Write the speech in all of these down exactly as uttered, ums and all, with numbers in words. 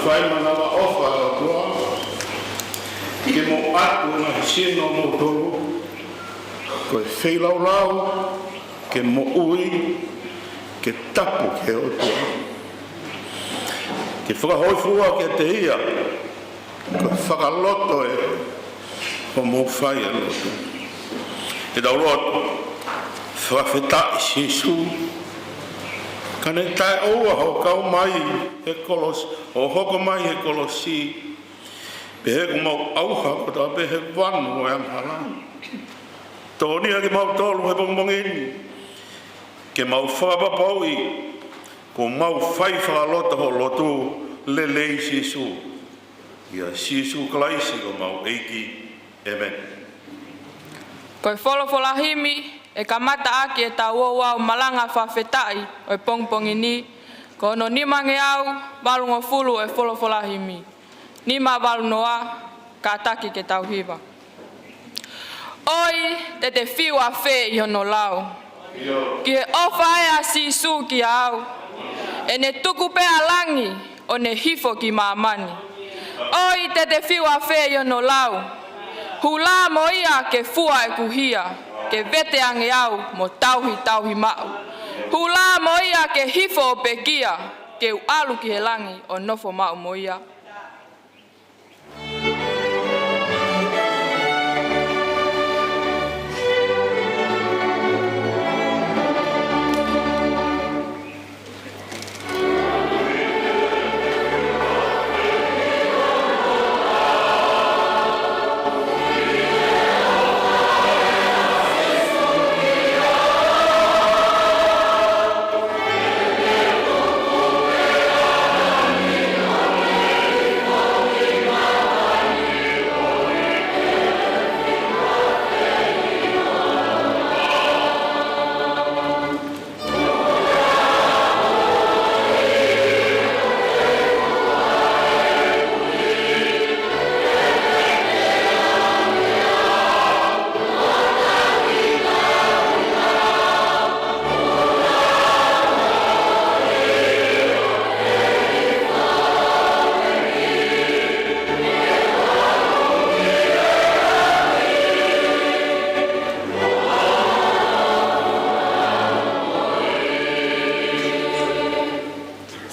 Fai manavaʻofa ʻa e ʻOtua, ke mou ʻatu ʻa e ngaahi sino ʻo moutolu, ko e feilaulau, ke moʻui, ke tapu ki he ʻOtua. Ke fakahōifua kiate ia, ko e fakaloto ē hoʻomou fai ʻa e lotu. Ke tau lotu. Fakafetaʻi Sīsū, ka ne taʻeʻoua hoʻo kau mai he kolosi, hoʻo hoko mai he kolosi, pehē kuo mau ʻauha kotoa pē he vanu ʻo e angahala. Tokoniʻi kimautolu he pongipongi ni, ke mau fakapapauʻi kuo mau fai fakaloto hoʻo lotu lelei Sīsū. ʻIa Sīsū Kalaisi ko homau ʻEiki. ʻĒmeni. Ko e folofola himi ʻe kamata ʻaki ʻetau ouau malanga fakafetaʻi ʻo e pongipongi ni, ko hono nimangeau valungofulu ʻo e folofola himi. Nima valu noa, kātaki ke tau hiva. ʻOi, te te fiu ʻafē ʻi hono lau. Ki he ʻofa ē ʻa Sīsū kiate au. ʻEne tuku pē ʻa langi, ʻo ne hifo ki māmani. ʻOi, te te fiu ʻafē ʻi hono lau. Hula mo ia ke fua ʻeku hia, ke vete ange au mo tauhi tauhi maʻu. Hula mo ia ke hifo ʻo pekia, ke u ʻalu ki he langi ʻo nofo maʻu mo ia.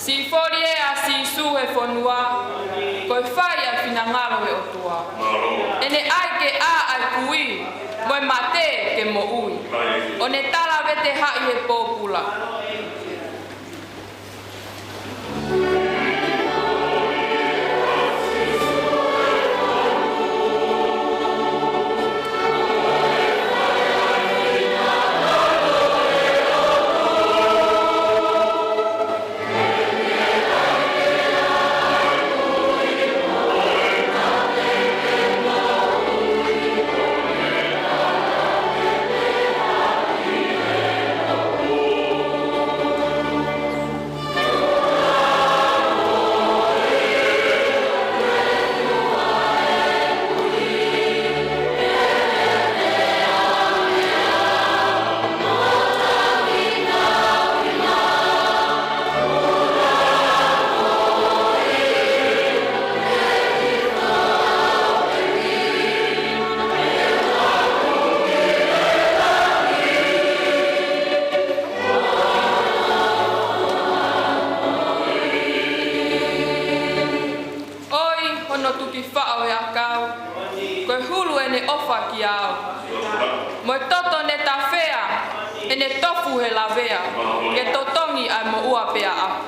Siʻi foli ē ʻa Sīsū he fonua, ko e fai ʻa e finangalo ʻo e ʻOtua. ʻEne ʻai ke ʻā ʻa e kui, mo e mate ke moʻui. ʻO ne tala vete haʻi he pōpula. ʻOi, hono tuki faʻo ʻo e ʻakau, ko e hulu ʻene ʻofa kiate au. Mo e toto ne tafea, ʻene tofu he lavea, ke totongi ʻa e moʻua pea ʻapu.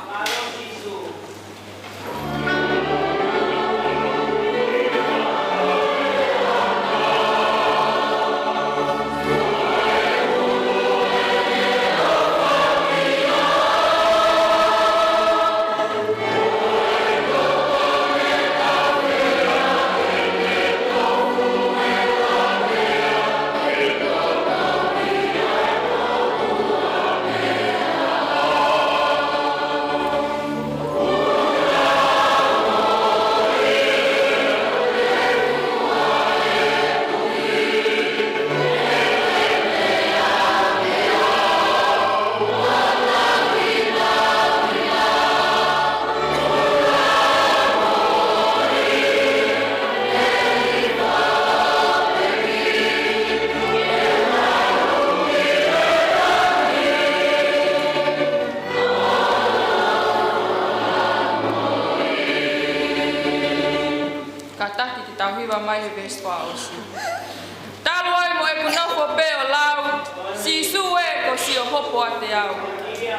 Hopo ʻiate au.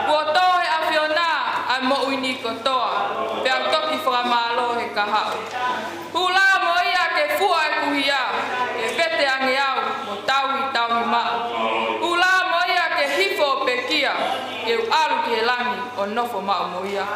Kuo tō ʻe he ʻAfiona ʻa e moʻui ni kotoa, pea u toki fakamālō he kahaʻu. Hū lā mo ia ke fua ʻeku hia, ke vete ange au mo tauhi, tauhi maʻu. Hū lā mo ia ke hifo ʻo pekia, ke u ʻalu ki he langi ʻo nofo maʻu mo ia.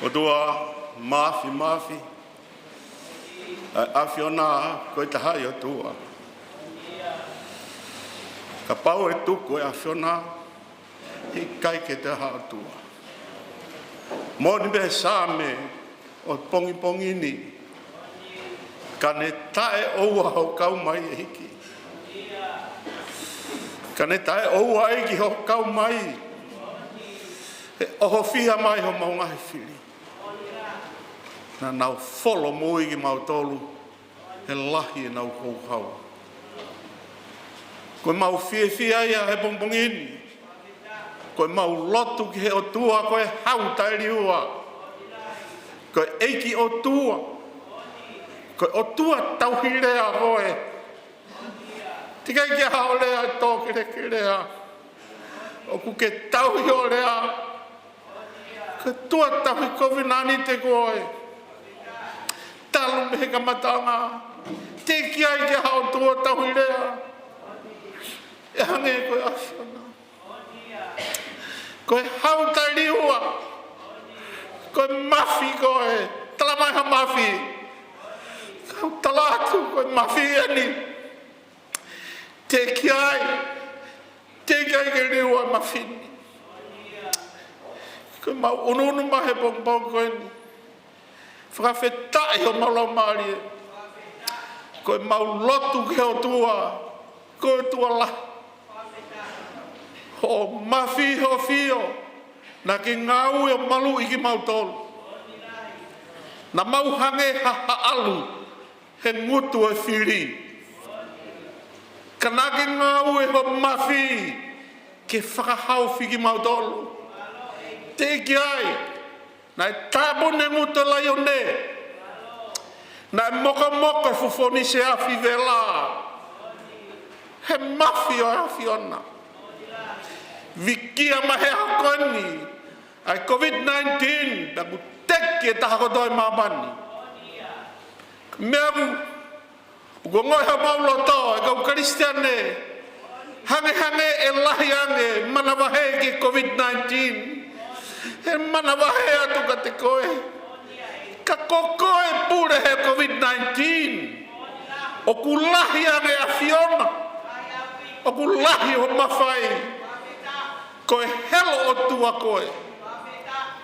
ʻOtua Māfimafi, ʻa e ʻAfiona ko e taha ʻi ʻOtua. Kapau ʻe tuku e ʻAfiona, ʻikai ke toe ha ʻOtua. Moʻoni pē Saame ʻo e pongipongi ni, ka ne taʻeʻoua hoʻo kau mai, ʻEiki. Ka ne taʻeʻoua, ʻEiki, hoʻo kau mai. He ʻohofi mai homau ngaahi fili. Naʻa nau folo moʻui kimautolu he lahi ʻenau houhau. Ko ʻemau fiefia ia he pongipongi ni. Ko ʻemau lotu ki he ʻOtua ko e hau taʻeliua. Ko e ʻEiki ʻOtua. Ko e ʻOtua tauhi lea koe. Teʻeki ai ke ʻi ai haʻo lea ʻe tō kelekelea. ʻOku ke tauhi hoʻo lea. Ko e ʻOtua tauhi kovinānite koe. Talu mei he kamataʻanga. Teʻeki ai ke ʻi ai haʻo ʻOtua tauhi lea ʻe hangē ko e ʻAfiona. Ko e hau taʻeliua. Ko e mafi koe. Tala mai ha mafi. Kau tala atu ko e mafi eni. Teʻeki ai, teʻeki ai ke liua e mafi ni. Ko ʻemau ʻunuʻunu mai he pongipongi ko eni. Fakafetaʻi homau laumālie. Ko ʻemau lotu ki he ʻOtua, ko e ʻOtua lahi. Hoʻo mafi, hoʻo ʻafio, naʻa ke ngāue ʻo maluʻi kimautolu. Naʻa mau hangē ha, ha ʻalu he ngutu ʻo e fili. Ka naʻa ke ngāue hoʻo mafi ke fakahaofi kimautolu. Teʻeki ai, naʻe tāpuni e ngutu ʻo e laione. Naʻe mokomoko e fufuo ni ʻi he afi vela. He mafi ʻo e ʻAfiona. Vikia mai he ʻaho ko eni ʻa e COVID nineteen, naʻa ku teki e taha kotoa ʻi māmani. Meʻa ʻoku, ʻoku ongoʻi homau loto, e kau Kalisitiane, hangehangē ʻe lahi ange manavahē ki he COVID nineteen. He manavahē atu kiate koe. Ka ko koe pule he COVID nineteen. ʻOku lahi ange ʻAfiona. ʻOku lahi hoʻo mafai. Ko e helo ʻOtua koe.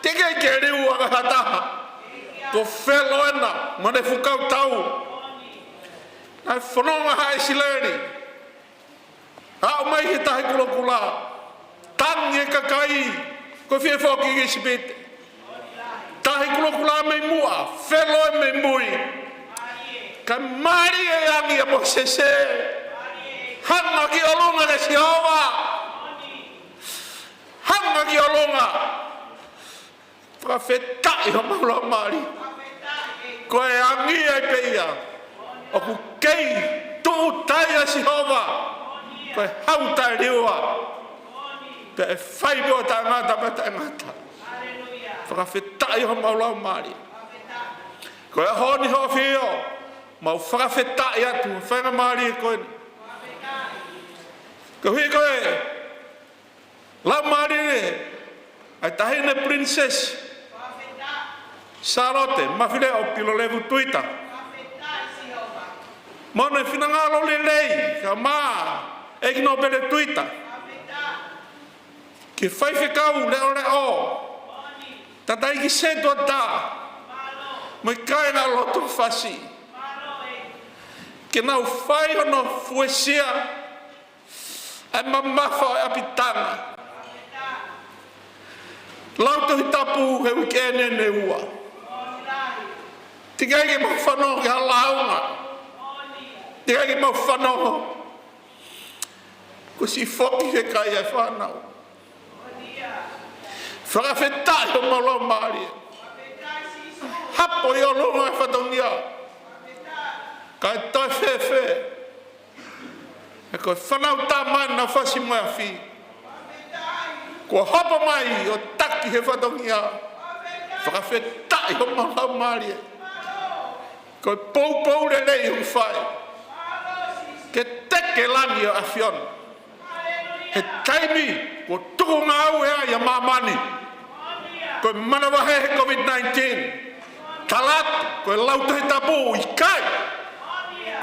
Teʻeki ke liua ha taha. Ko Felo ena mo ʻene fuʻu kau tau. Naʻe fononga ʻa ʻIsileli. Aʻu mai he Tahi Kulokula. Tangi e kakai, ko e fie foki ki ʻIsipite. Tahi Kulokula mei muʻa, Felo mei mui. Ka mālie e angi ʻa Mōsese. Hanga ki ʻolunga kia Sihova. Hanga ki ʻolunga. Fakafetaʻi homau laumālie. Ko e angi ai pē ia. ʻOku kei tuʻu tai ʻa Sihova. Ko e hau taʻeliua. Pea ʻe fai pē ʻo taʻengata pea taʻengata. Fakafetaʻi homau laumālie. Ko e ʻaho ni hoʻo ʻafio, mau fakafetaʻi atu he faingamālie ko eni. Koeʻuhi ko e laumālie ʻa e Taʻahine Pilinisesi Sālote Mafileʻo Pilolevu Tuita, mo hono finangalo lelei, kae ʻumaʻā ʻEiki Nōpele Tuita, ki he faifekau leʻoleʻo, Tangataʻeiki Setuata, mo e kāingalotu fasi, ke nau fai hono fuesia ʻa e mamafa ʻo e ʻapitanga. Lau Tohi Tapu he uike ʻe ua. Teʻeki ai ke mau fanongo ki ha lāunga. Teʻeki ai ke mau fanongo kuo ʻosi foki he kai ʻa e fānau. Fakafetaʻi homau laumālie. Hapo ʻi ʻolunga e fatongia. Kae toe fēfē, he ko e fānau tama eni naʻa nau fasi mo e afi, kuo hapo mai ʻo taki he fatongia. Fakafetaʻi homau laumālie. Ko e poupou lelei ʻoku fai ke teke langi ʻo e ʻAfiona he taimi kuo tuku ngāue ai ʻa māmani. Ko e manavahē he COVID nineteen, tala atu, ko e lau Tohi Tapu ʻikai.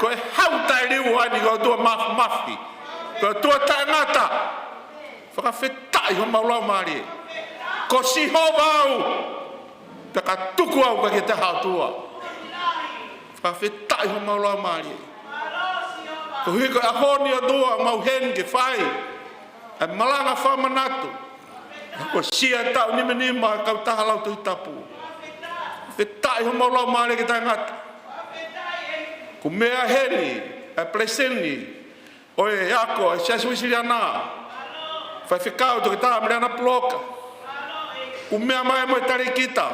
Ko e hau taʻeliua eni, ko e ʻOtua mafimafi, ko e ʻOtua taʻengata. Fakafetaʻi homau laumālie. Ko Sihova au, pea ka tuku au ʻikai ke ʻi ai ha ʻotua. Fakafetaʻi homau laumālie. Koeʻuhi ko e ʻaho ni ʻOtua ʻoku mau ʻi heni ke fai ʻa e malanga fakamanatu. Ko e sia taʻu nimanima ʻa e kautaha lau Tohi Tapu. Fakafetaʻi homau laumālie ke taʻengata. Kuo meʻa heni ʻa e palesiteni ʻo e ako ʻa e Siasi Uēsiliana, Faifekau Toketā Meleana Puloka. Kuo meʻa mai mo e talēkita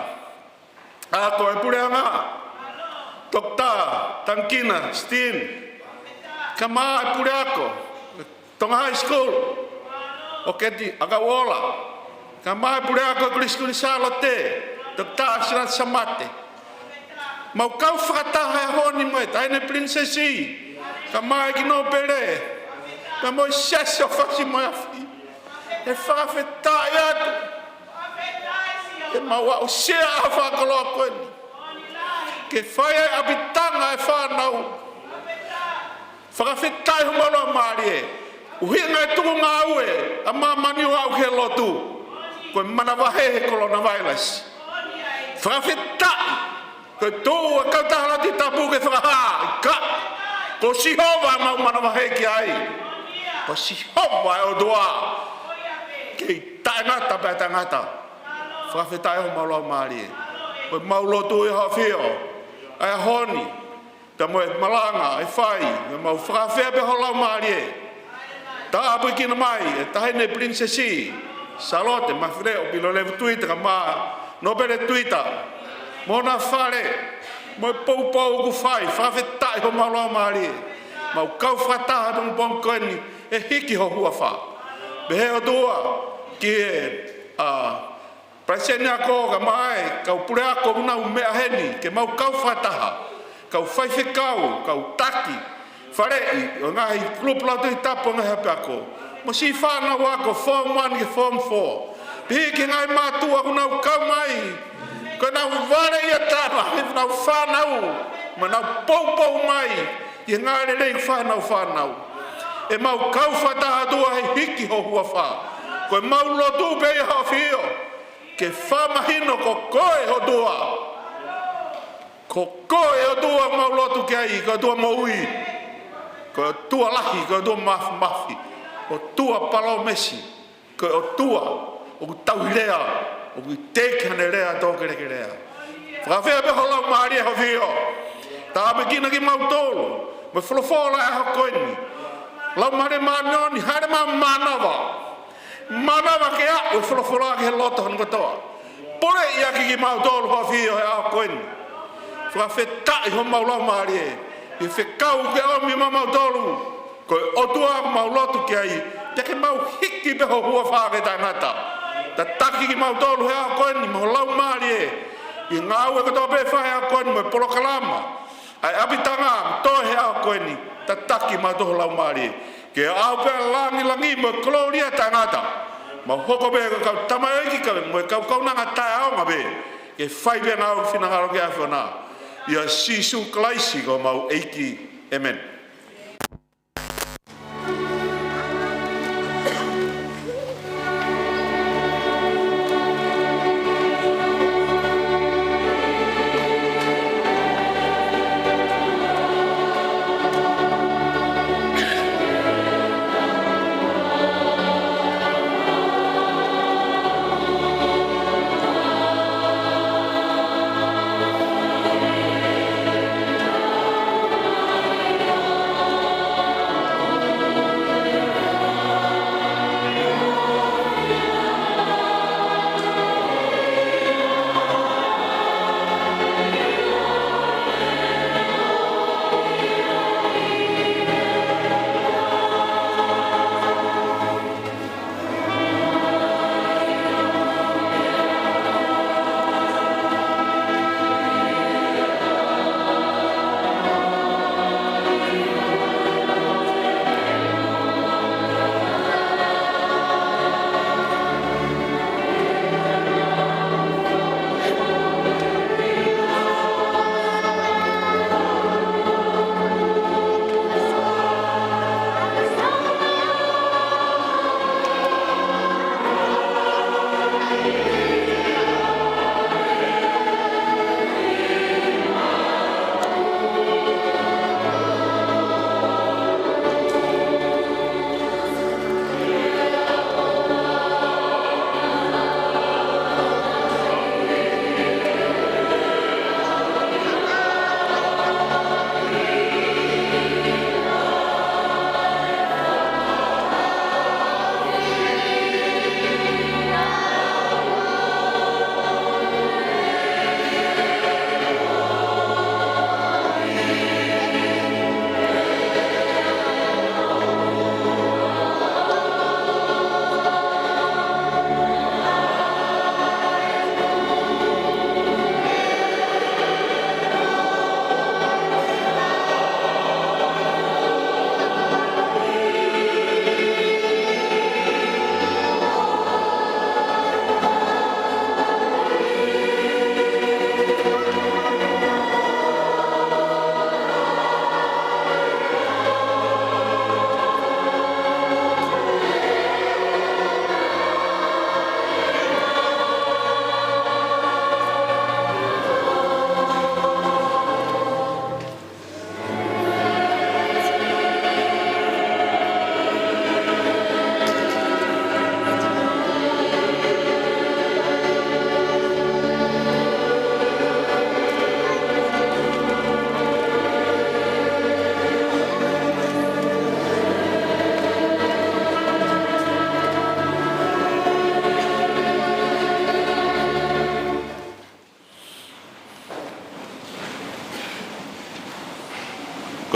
ako ʻa e puleʻanga, Toketā Tangikina Steen, kae ʻumaʻā e puleako Tonga High School, ʻo Keti ʻAkauʻola, kae ʻumaʻā e puleako Kolisi Kuini Sālote, Toketā Sinata Samate. Mau kau fakataha he ʻaho ni mo e Taʻahine Pilinisesi, kae ʻumaʻā ʻEiki Nōpele, kae ʻumaʻā e Siasi ʻoku fasi mo e afi, ʻo fakafetaʻi atu. Ke mau aʻusia ʻa e fakakoloa ko eni ke fai ai ʻapitanga e fānau. Fakafetaʻi homau laumālie. ʻUhinga e tuku ngāue ʻa māmani ʻo aʻu ki he lotu, ko e manavahē he coronavirus. Fakafetaʻi. Ko e tuʻu ʻa e kautaha lau Tohi Tapu ke fakahā, ʻikai. Ko Sihova ʻemau manavahē ki ai. Ko Sihova e ʻOtua. Kei taʻengata pea taʻengata. Fakafetaʻi homau laumālie. Ko ʻemau lotu ʻi hoʻo ʻafio ʻa e ʻaho ni, pea mo e malanga ʻe fai, pea mau fakaafeʻi pē ho laumālie. Tāpuekina mai e Taʻahine Pilinisesi Sālote Mafileʻo Pilolevu Tuita kae ʻumaʻā Nōpele Tuita, mo hona fale, mo e poupou ʻoku fai. Fakafetaʻi homau laumālie. Mau kau fakataha he pongipongi ko eni ʻo hiki ho huafa. Pehē ʻOtua ki he, ʻa, palesiteni ako kae ʻumaʻā e kau puleako ʻoku nau meʻa heni ke mau kau fakataha, kau faifekau, kau taki faleʻi ʻo e ngaahi kulupu lau Tohi Tapu ʻo e ngaahi ʻapiako, mo siʻi fānau ako Form One ki he Form Four. Pehē ki he ngaahi mātuʻa ʻoku nau kau mai, ko ʻenau vale ia tama, ʻenau fānau, mo ʻenau poupou mai ʻi he ngaahi lelei ʻoku fai ʻenau fānau. ʻOku mau kau fakataha atu he hiki ho huafa. Ko ʻemau lotu pē ʻi hoʻo ʻafio, ke fakamahino ko koe ʻOtua. Ko koe ʻOtua ʻoku mau lotu ki ai, ko e ʻOtua moʻui, ko e ʻOtua lahi, ko e ʻOtua mafimafi, ʻOtua palōmesi, ko e ʻOtua ʻoku tauhi lea, ʻoku teʻeki ke ne lea tō kelekelea. Fakaafeʻi pē ho laumālie hoʻo ʻafio. Tāpuekina kimautolu mo e folofola ʻo e ʻaho ko eni. Laumālie Māʻoniʻoni, hāʻele mai ʻo mānava. Mānava ke aʻu e folofola ki he loto hono kotoa. Poleʻi ʻaki kimautolu hoʻo ʻafio he ʻaho ko eni. Fakafetaʻi homau laumālie ʻi he fekau ke ʻomi maʻamautolu. Ko e ʻOtua ʻoku mau lotu ki ai, te ke mau hiki pē ho huafa ki he taʻengata. Tataki kimautolu he ʻaho ko eni mo ho Laumālie, ʻi he ngāue kotoa pē ʻe fai he ʻaho ko eni mo e polokalama ʻa e ʻapitanga ʻoku toe he ʻaho ko eni. Tataki kimautolu ho Laumālie ke ʻaʻau pē ʻa e langilangi mo e kolōlia taʻengata. Mau hoko pē ko e kau tamaioʻeiki kae mo e kau kaunanga taʻeʻaonga pē ke fai pē ngāue finangalo ki he ʻAfiona. ʻIa Sīsū Kalaisi ko homau ʻEiki. ʻĒmeni.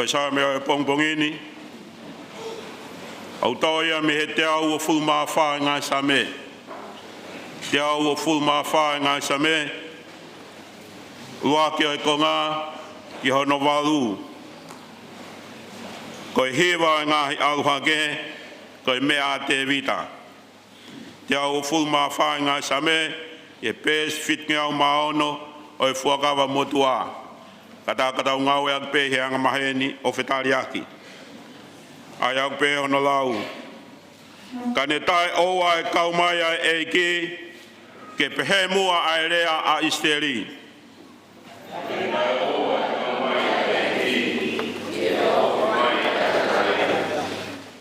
Ko e Saame ʻo e pongipongi ni, ʻoku tau ia mei he teau uofulu mā fā ʻi he ngaahi Saame. Teau uofulu mā fā ʻi he ngaahi Saame, ʻuluaki ʻo e konga ki hono valu. Ko e hiva ʻo e ngaahi ʻalu hake, ko e meʻa ʻa Tēvita. Teau uofulu mā fā ʻi he ngaahi Saame, ʻi he peesi fitungeau mā ono ʻo e Fuakava Motuʻa. Ka tau, ka tau ngāueʻaki pē ʻi he anga maheni ʻo fetaliaki. ʻA ia ʻoku pehē hono lau: Ka ne taʻeʻoua ʻa e kau mai ʻa e ʻEiki, ke pehē muʻa ʻa e lea ʻa ʻIsileli.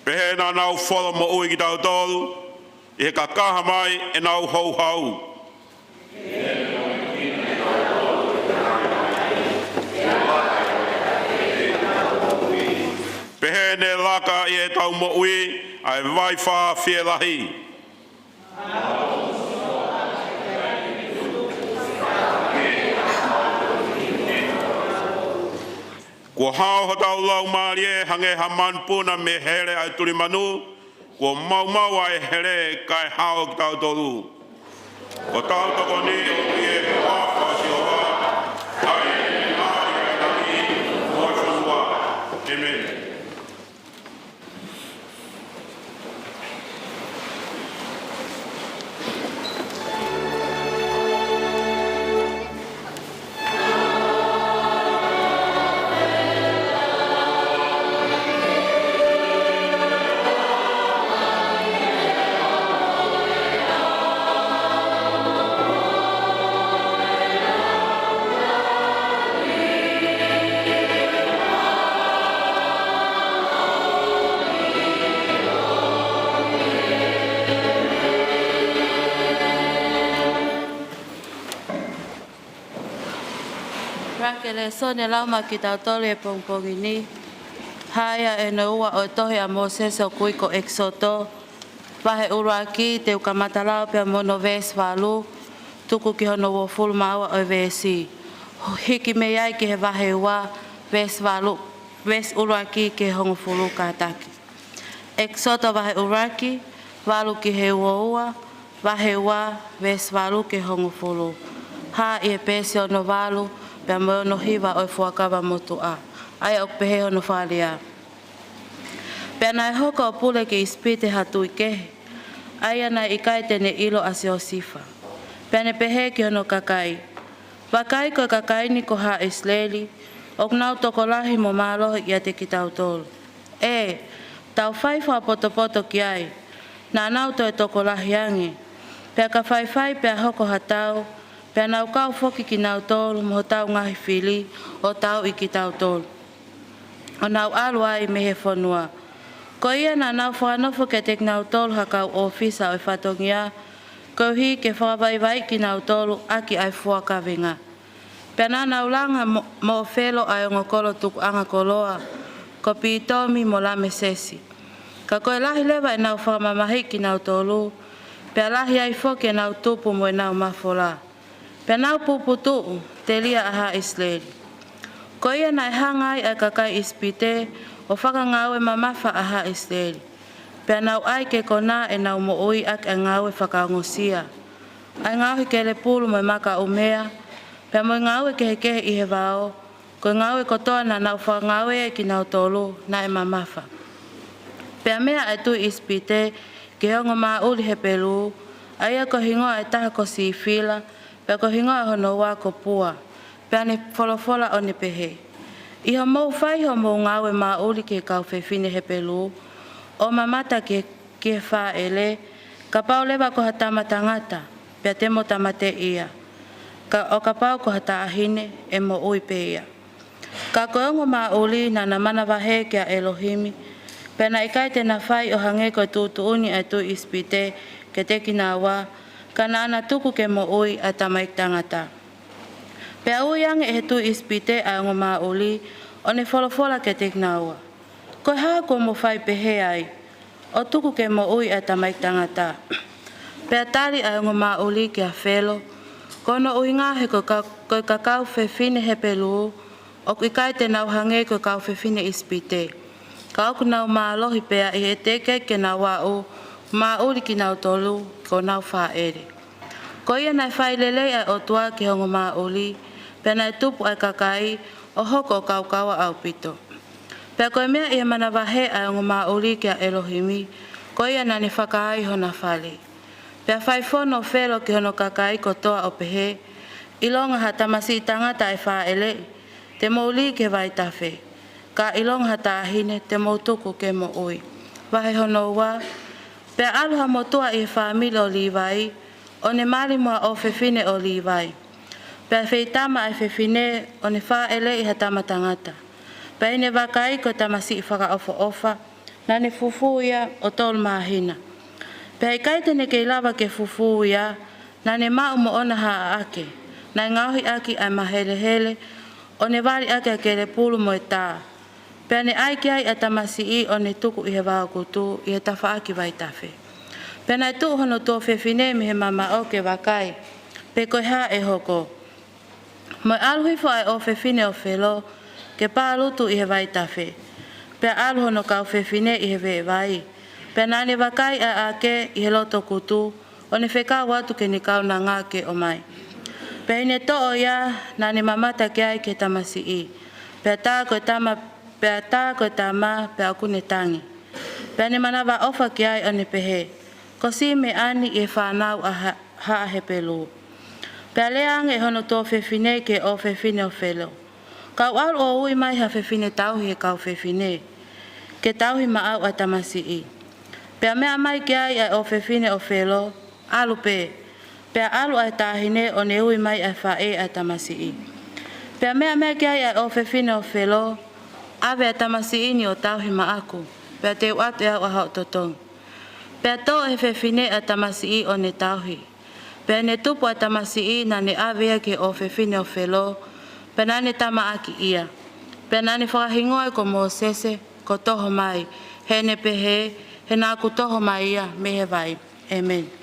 Pehē naʻa nau folomoʻui kitautolu ʻi he kakaha mai ʻenau houhau. Pehē ne laka ʻi heʻetau moʻui ʻa e vaifā fielahi. Kuo hao hotau laumālie hangē ha manupuna mei he hele ʻa e tulimanu, kuo maumau ʻa e hele kae hao kitautolu. Ko hotau tokoni ʻoku ʻi he huafa ʻo Sihova, ʻa ia naʻe ʻi he langi mo e fonua. ʻĒmeni. Pea ko e lēsoni ʻe lau maʻa kitautolu he pongipongi ni, hā ia ʻi he ua ʻo e tohi ʻa Mōsese ʻoku ui ko ʻEkisoto, vahe ʻuluaki, te u kamata lau pē mei hono veesi valu, tuku ki hono uofulu mā ua ʻo e veesi. Hiki mei ai ki he vahe ua, veesi valu, veesi ʻuluaki ki he hongofulu kātaki. ʻEkisoto vahe ʻuluaki, valu ki he ua ua, vahe ua, veesi valu ki he hongofulu. Hā ʻi he peesi ono valu, pea mo e ono hiva ʻo e Fuakava Motuʻa. ʻA ia ʻoku pehē hono fakalea. Pea naʻe hoko ʻo pule ki ʻIsipite ha tuʻi kehe, ʻa ia naʻe ʻikai te ne ʻilo ʻa Siosifa. Pea ne pehē ki hono kakai, Vakai ko e kakai ni ko haʻa ʻIsileli, ʻoku nau tokolahi mo mālohi ʻiate kitautolu. ʻĒ, tau fai fakapotopoto ki ai, naʻa nau toe tokolahi ange. Pea ka faifai pea hoko ha tau, pea nau kau foki kinautolu mo hotau ngaahi fili ʻo tauʻi kitautolu, ʻo nau ʻalu ai mei he fonua. Ko ia naʻa nau fakanofo kiate kinautolu ha kau ʻōfisa ʻo e fatongia, koeʻuhi ke fakavaivaiʻi kinautolu ʻaki ʻa e fuakaveinga. Pea naʻa nau langa mo, mo ʻOfelo ʻa e ongo kolo tukuʻanga koloa, ko Pitomi mo Lamesesi. Ka ko e lahi leva ʻenau fakamamahiʻi kinautolu, pea lahi ai foki ʻenau tupu mo ʻenau mafola. Pea nau puputuʻu, telia ʻa haʻa ʻIsileli. Ko ia naʻe hanga ai ʻa e kakai ʻIsipite ʻo fakangāue mamafa ʻa haʻa ʻIsileli. Pea nau ʻai ke konā ʻenau moʻui ʻaki ʻa e ngāue fakaongosia, ʻa e ngaohi kelepulu mo e maka ʻumea, pea mo e ngāue kehekehe ʻi he vao, ko e ngāue kotoa naʻa nau fakangāue ai kinautolu naʻe mamafa. Pea meʻa ʻa e tuʻi ʻIsipite ki he ongo māʻuli Hepelū, ʻa ia ko e hingoa ʻo e taha ko Sifila, pea ko e hingoa hono ua ko Pua. Pea ne folofola ʻo ne pehē, ʻI hoʻomou fai hoʻomou ngāue māʻuli ki he kau fefine Hepelū, ʻo mamata ki he ki he fāʻele, kapau leva ko ha tama tangata, pea te mo tāmateʻi ia. Ka ʻo kapau ko ha taʻahine, ʻe moʻui pē ia. Ka ko e ongo māʻuli naʻa na manavahē kia ʻElohimi, pea naʻe ʻikai te na fai ʻo hangē ko e tuʻutuʻuni ʻa e tuʻi ʻIsipite kiate kinaua, ka naʻa na tuku ke moʻui ʻa e tamaiki tangata. Pea ui ange ʻe he tuʻi ʻIsipite ʻa e ongo māʻuli, ʻo ne folofola kiate kinaua, Ko e hā kuo mo fai pehē ai, ʻo tuku ke moʻui ʻa e tamaiki tangata? Pea tali ʻa e ongo māʻuli kia Felo, Ko hono ʻuhinga he ko e ka-, ko e kau fefine Hepelū, ʻoku ʻikai te nau hangē ko e kau fefine ʻIsipite. Ka ʻoku nau mālohi pea ʻi he teʻeki ke nau aʻu, māʻuli kinautolu, ko honau fāʻele. Ko ia naʻe fai lelei ʻa e ʻOtua ki he ongo māʻuli, pea naʻe tupu ʻa e kakai, ʻo hoko ʻo kaukaua ʻaupito. Pea ko e meʻa ʻi he manavahē ʻa e ongo māʻuli kia ʻElohimi, ko ia naʻa ne fakaai hona fale. Pea fai fono ʻa Felo ki hono kakai kotoa ʻo pehē, ʻIlonga ha tamasiʻi tangata ʻe fāʻeleʻi, te mou lī ki he vaitafe. Ka ʻilonga ha taʻahine, te mou tuku ke moʻui. Vahe hono ua, pea ʻalu ha motuʻa ʻi he fāmili ʻo Līvai, ʻo ne mali mo ha ʻofefine ʻo Līvai. Pea feitama ʻa e fefine, ʻo ne fāʻeleʻi ha tama tangata. Pea ʻi heʻene vakai ko e tamasiʻi fakaʻofoʻofa, naʻa ne fufū ia ʻo tolu māhina. Pea ʻikai te ne kei lava ke fufū ia, naʻa ne maʻu moʻona haʻaʻake, naʻe ngaohi ʻaki ʻa e mahelehele, ʻo ne vali ʻaki ʻa e kelepulu mo e tā. Pea ne ʻai ki ai ʻa e tamasiʻi ʻo ne tuku ʻi he vaokutu ʻi he tafaʻaki vaitafe. Pea naʻe tuʻu hono tuofefine mei he mamaʻo ke vakai, pe ko e hā ʻe hoko. Mo e ʻalu hifo ʻa e ʻofefine ʻo Felo, ke pālutu ʻi he vaitafe. Pea ʻalu hono kau fefine ʻi he veʻe vai. Pea naʻa ne vakai ʻa ʻAke ʻi he loto kutu, ʻo ne fekau atu ki heʻene kaunanga ke ʻomai. Pea ʻi heʻene toʻo ia, naʻa ne mamata ki ai ki he tamasiʻi. Pea tā ko e tama, pea tā ko e tama, pea ʻoku ne tangi. Pea ne manavaʻofa ki ai ʻo ne pehē, Ko Simione ʻeni ʻi he fānau ʻa ha-, haʻa Hepelū. Pea lea ange ʻe hono tuofefine ki he ʻofefine ʻo Felo, Kau ʻalu ʻo ui mai ha fefine tauhi ʻi he kau fefine, ke tauhi maʻau ʻa e tamasiʻi. Pea meʻa mai ki ai ʻa e ʻofefine ʻo Felo, ʻAlu pē. Pea ʻalu ʻa e taʻahine ʻo ne ui mai ʻa e faʻē ʻa e tamasiʻi. Pea meʻa mai ki ai ʻa e ʻofefine ʻo Felo, ʻAve ʻa e tamasiʻi ni ʻo tauhi maʻaku, pea te u ʻatu ʻe au ʻa hoʻo totongi. Pea tō ʻe he fefine ʻa e tamasiʻi ʻo ne tauhi. Pea ʻi heʻene tupu ʻa e tamasiʻi naʻa ne ʻave ia ki he ʻofefine ʻo Felo, pea naʻa ne tamaʻakiʻia. Pea naʻa ne fakahingoa ia ko Mōsese, ko Toho Mai, heʻene pehē, he naʻa ku toho mai ia mei he vai. ʻĒmeni.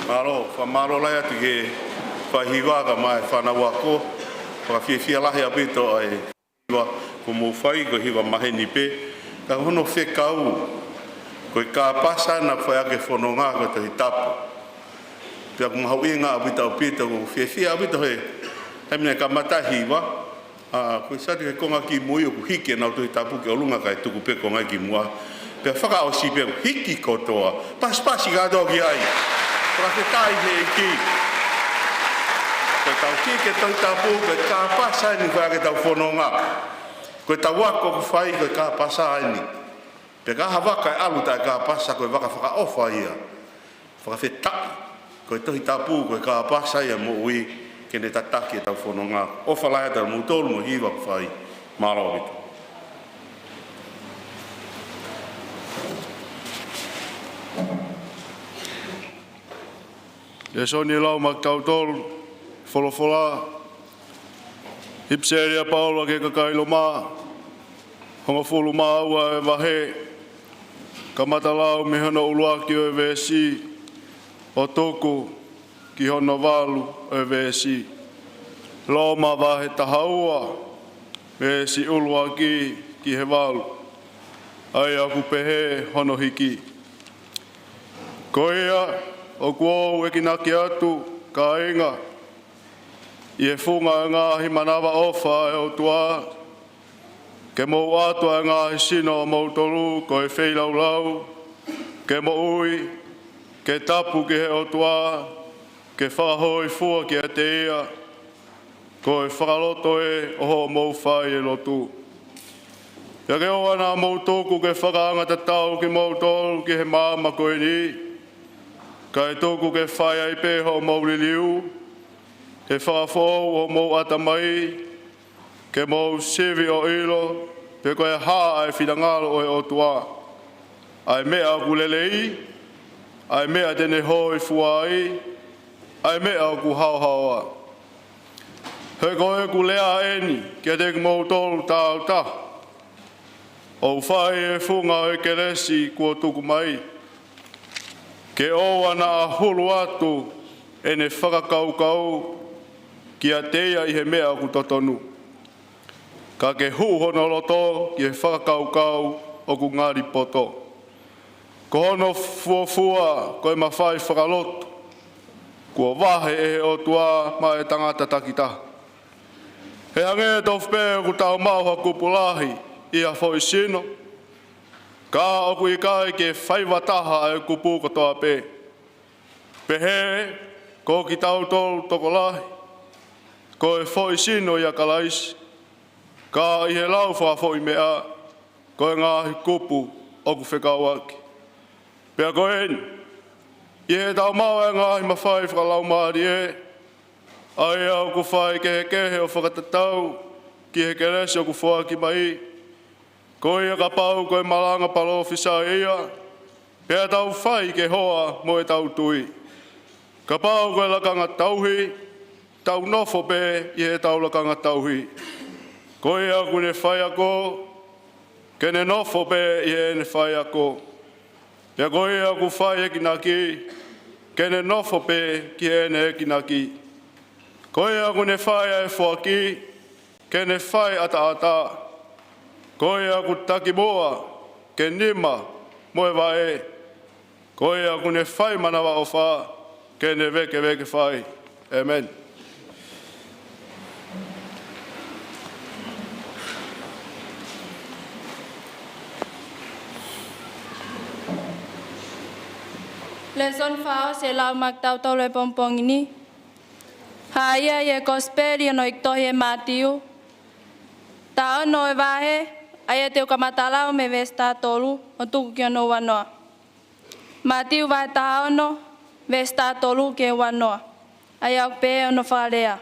Mālō, fakamālō lahi atu ki he faihiva kae ʻumaʻā e fānau ako. Fakafiefia lahi ʻaupito ʻa e hiva kuo mou fai, ko e hiva maheni pē. Ka ko hono fekau, ko e kāpasa naʻe fai ʻaki e fononga ko e Tohi Tapu. Pea ʻoku mahuʻinga ʻaupito ʻaupito, ʻoku ou fiefia ʻaupito he, he meʻa kamata hiva, ʻa, ko e sati he konga kimui ʻoku hiki ʻenau Tohi Tapu ki ʻolunga kae tuku pē konga ki muʻa. Pea fakaʻosi pē hiki kotoa. Pasipasi kātoa ki ai. Fakafetaʻi he ʻEiki. Ko e tau kiʻi ke Tohi Tapu, ko e kāpasa eni ʻoku fai ʻaki ʻetau fononga. Ko e tau ako ʻoku fai ko e kāpasa eni. Pea ka ha vaka ʻe ʻalu taʻe kāpasa ko e vaka fakaʻofa ia. Fakafetaʻi. Ko e Tohi Tapu, ko e kāpasa ia moʻui ke ne tataki ʻetau fononga. ʻOfa lahi atu ʻa moutolu mo e hiva ʻoku fai. Mālō ʻaupito. Lēsoni ʻe lau maʻa kitautolu, folofola, ʻipiseli ʻa Paula ki he kakai Loma, hongofulu mā ua ʻo e vahe, kamata lau mei hono ʻuluaki ʻo e veesi, ʻo tuku ki hono valu ʻo e veesi. Loma vahe taha ua, veesi ʻuluaki ki he valu. ʻA ia ʻoku pehē hono hiki. Ko ia, ʻoku ou ekinaki atu, kāinga, ʻi he funga ʻo e ngaahi manavaʻofa ʻa e ʻOtua, ke mou ʻatu ʻa e ngaahi sino ʻo moutolu ko e feilaulau, ke moʻui, ke tapu ki he ʻOtua, ke fakahōifua kiate ia, ko e fakaloto ē ʻo hoʻomou fai e lotu. Pea ke ʻoua naʻa mou tuku ke fakaangatatau kimoutolu ki he maama ko eni, kae tuku ke fai ai pē hoʻomou liliu, ke fakafoʻou hoʻomou ʻatamai, ke mou sivi ʻo ʻilo pe ko e hā ʻa e finangalo ʻo e ʻOtua, ʻa e meʻa ʻoku lelei, ʻa e meʻa te ne hōifua ai, ʻa e meʻa ʻoku haohaoa. He ko ʻeku lea eni kiate kimoutolu tāutaha, ʻoku fai ʻi he funga ʻo e kelesi kuo tuku mai, ke ʻoua naʻa hulu atu ʻene fakakaukau kiate ia ʻi he meʻa ʻoku totonu, ka ke huʻu hono loto ki he fakakaukau ʻoku ngali poto. Ko hono fuofua ko e mafai fakalotu kuo vahe ʻe he ʻOtua maʻa e tangata takitaha. He hangē tofu pē ʻoku tau maʻu ha kupu lahi ʻi ha foʻi sino, ka ʻoku ʻikai ke faiva taha ʻa e kupu kotoa pē. Pehē, ko kitautolu tokolahi, ko e foʻi sino ʻia Kalaisi, ka ʻi he lau fakafoʻi meʻa, ko e ngaahi kupu ʻoku fekauʻaki. Pea ko eni, ʻi heʻetau maʻu ʻa e ngaahi mafai fakalaumālie, ʻa ia ʻoku fai kehekehe ʻo fakatatau ki he kelesi ʻoku foaki mai, ko ia kapau ko e malanga palōfisai ia, pea tau fai ke hoa mo ʻetau tui. Kapau ko e lakanga tauhi, tau nofo pē ʻi heʻetau lakanga tauhi. Ko ia ʻoku ne faiako, ke ne nofo pē ʻi heʻene faiako. Pea ko ia ʻoku fai ekinaki, ke ne nofo pē ki heʻene ekinaki. Ko ia ʻoku ne fai ʻa e foaki, ke ne fai ʻataʻatā. Ko ia ʻoku takimuʻa, ke nima mo e vaʻe. Ko ia ʻoku ne fai manavaʻofa, ke ne vēkeveke fai. ʻĒmeni. Lēsoni fakaʻosi ʻe lau maʻa kitautolu he pongipongi ni, hā ia ʻi he Kosipeli ʻo hono tohi ʻe Mātiu, taha ono ʻo e vahe, ʻa ia te u kamata lau mei he veesi taha tolu ʻo tuku ki hono uanoa. Mātiu vahe taha ono, veesi taha tolu ki he uanoa. ʻA ia ʻoku pehē hono fakalea.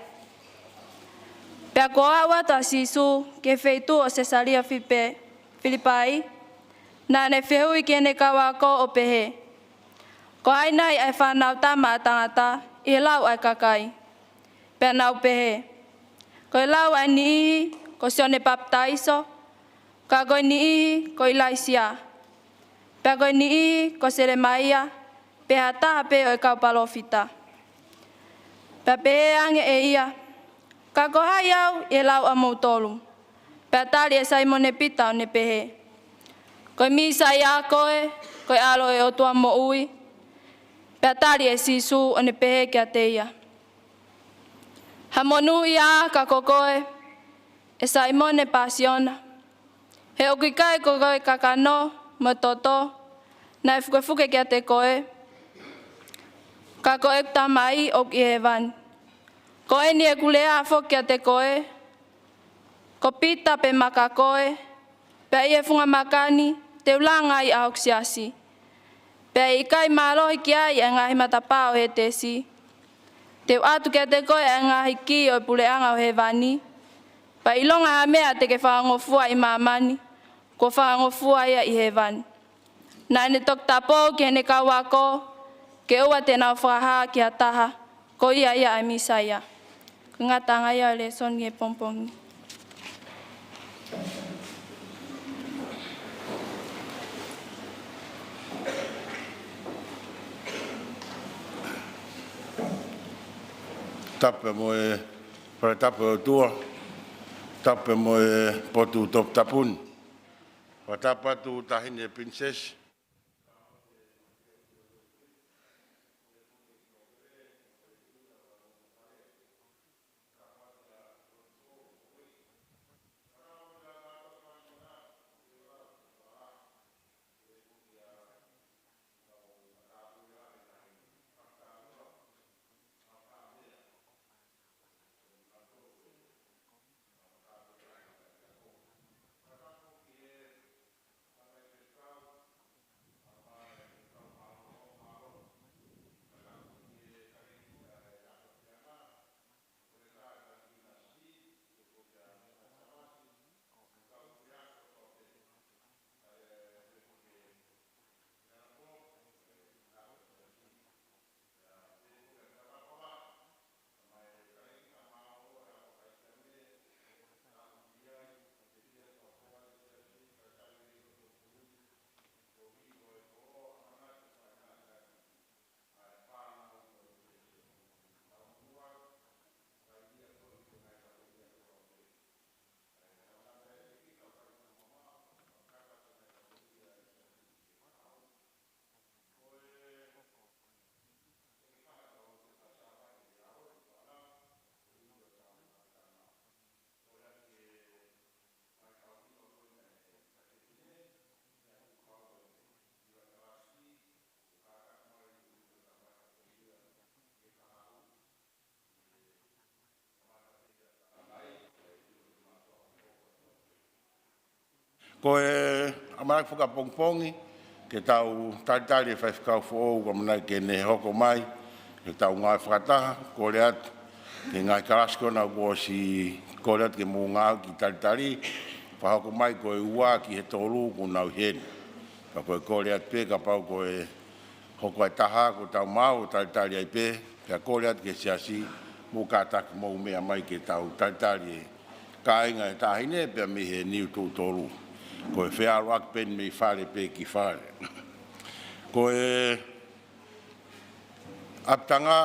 Pea kuo aʻu atu ʻa Sīsū ki he feituʻu ʻo Sesalia Filipe-, Filipai, naʻa ne fehuʻi ki heʻene kau ako ʻo pehē, Ko hai nai ʻa e Fanautama ʻa Tangata ʻi he lau ʻa e kakai? Pea nau pehē, Ko e lau ʻa e niʻihi ko Sione Papitaiso, ka ko e niʻihi ko ʻIlaisiā, pea ko e niʻihi ko Selemaia, pe ha taha pē ʻo e kau palōfita. Pea pehē ange ʻe ia, Ka ko hai au ʻi he lau ʻamoutolu? Pea tali ʻe Saimone Pita ʻo ne pehē, Ko e Mīsaia koe, ko e ʻAlo ʻo e ʻOtua moʻui. Pea tali ʻe Sīsū ʻo ne pehē kiate ia, Ha monūʻia ā ka ko koe, ʻe Saimone Pāsiona, he ʻoku ʻikai ko koe kakano, mo e toto, naʻe fukefuke kiate koe, ka ko ʻeku Tamai ʻoku ʻi hēvani. Ko eni ʻeku lea foki kiate koe, ko Pita pē maka koe, pea ʻi he funga maka ni te u langa ai ʻa hoku siasi. Pea ʻe ʻikai mālohi ki ai ʻa e ngaahi matapā ʻo Hētesi. Te u ʻatu kiate koe ʻa e ngaahi kī ʻo e puleʻanga ʻo hēvani. Pea ʻilonga ha meʻa te ke fakangofua ʻi māmani, kuo fakangofua ia ʻi hēvani. Naʻa ne toki tapou ki heʻene kau ako, ke ʻoua te nau fakahā ki ha taha, ko ia ia ʻa e Mīsaia. Ko e ngataʻanga ia ʻo e lēsoni he pongipongi ni. Tapu mo e Fale Tapu ʻo e ʻOtua, tapu mo e potu toputapu ni. Fakatapu atu Taʻahine Pilinisesi. Ko e ʻamanaki fakapongipongi ke tau talitali e faifekau foʻou, ko e ʻamanaki ke ne hoko mai, ke tau ngāue fakataha, kole atu ki he ngaahi kalasi ko ena kuo ʻosi kole atu ke mou ngāue ki talitali, fakahoko mai ko e ua ki he tolu kuo nau ʻi heni. Ka ko e kole atu pē kapau ko e hoko ʻa e taha kuo tau maʻu ʻo talitali ai pē, pea kole atu ki he siasi, mou kātaki mou meʻa mai ke tau talitali e kāinga ʻe taha eni pea mei he niu tuʻu tolu. Ko e feʻaluʻaki pē eni mei fale pē ki fale. Ko e ʻapitanga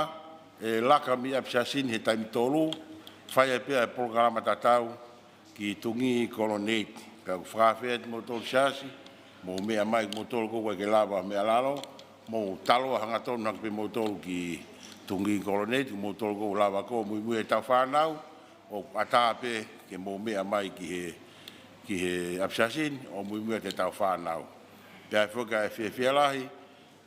ʻe laka mei ʻapisiasi ni he taimi tolu, fai ai pē ʻa e polokalama tatau ki Tungī Koloneiti. Pea ʻoku ou fakaafeʻi atu kimoutolu siasi, mou meʻa mai kimoutolu ʻoku ʻikai ke lava meʻa lalo, mou taloa hangatonu hake pē kimoutolu ki Tungī Koloneiti, kimoutolu ʻoku lava ʻo muimui ʻetau fānau, ʻoku ʻatā pē ke mou meʻa mai ki he, ki he ʻapisiasi ni, ʻo muimui ʻetau fānau. Pea ʻe foki ʻa e fiefia lahi,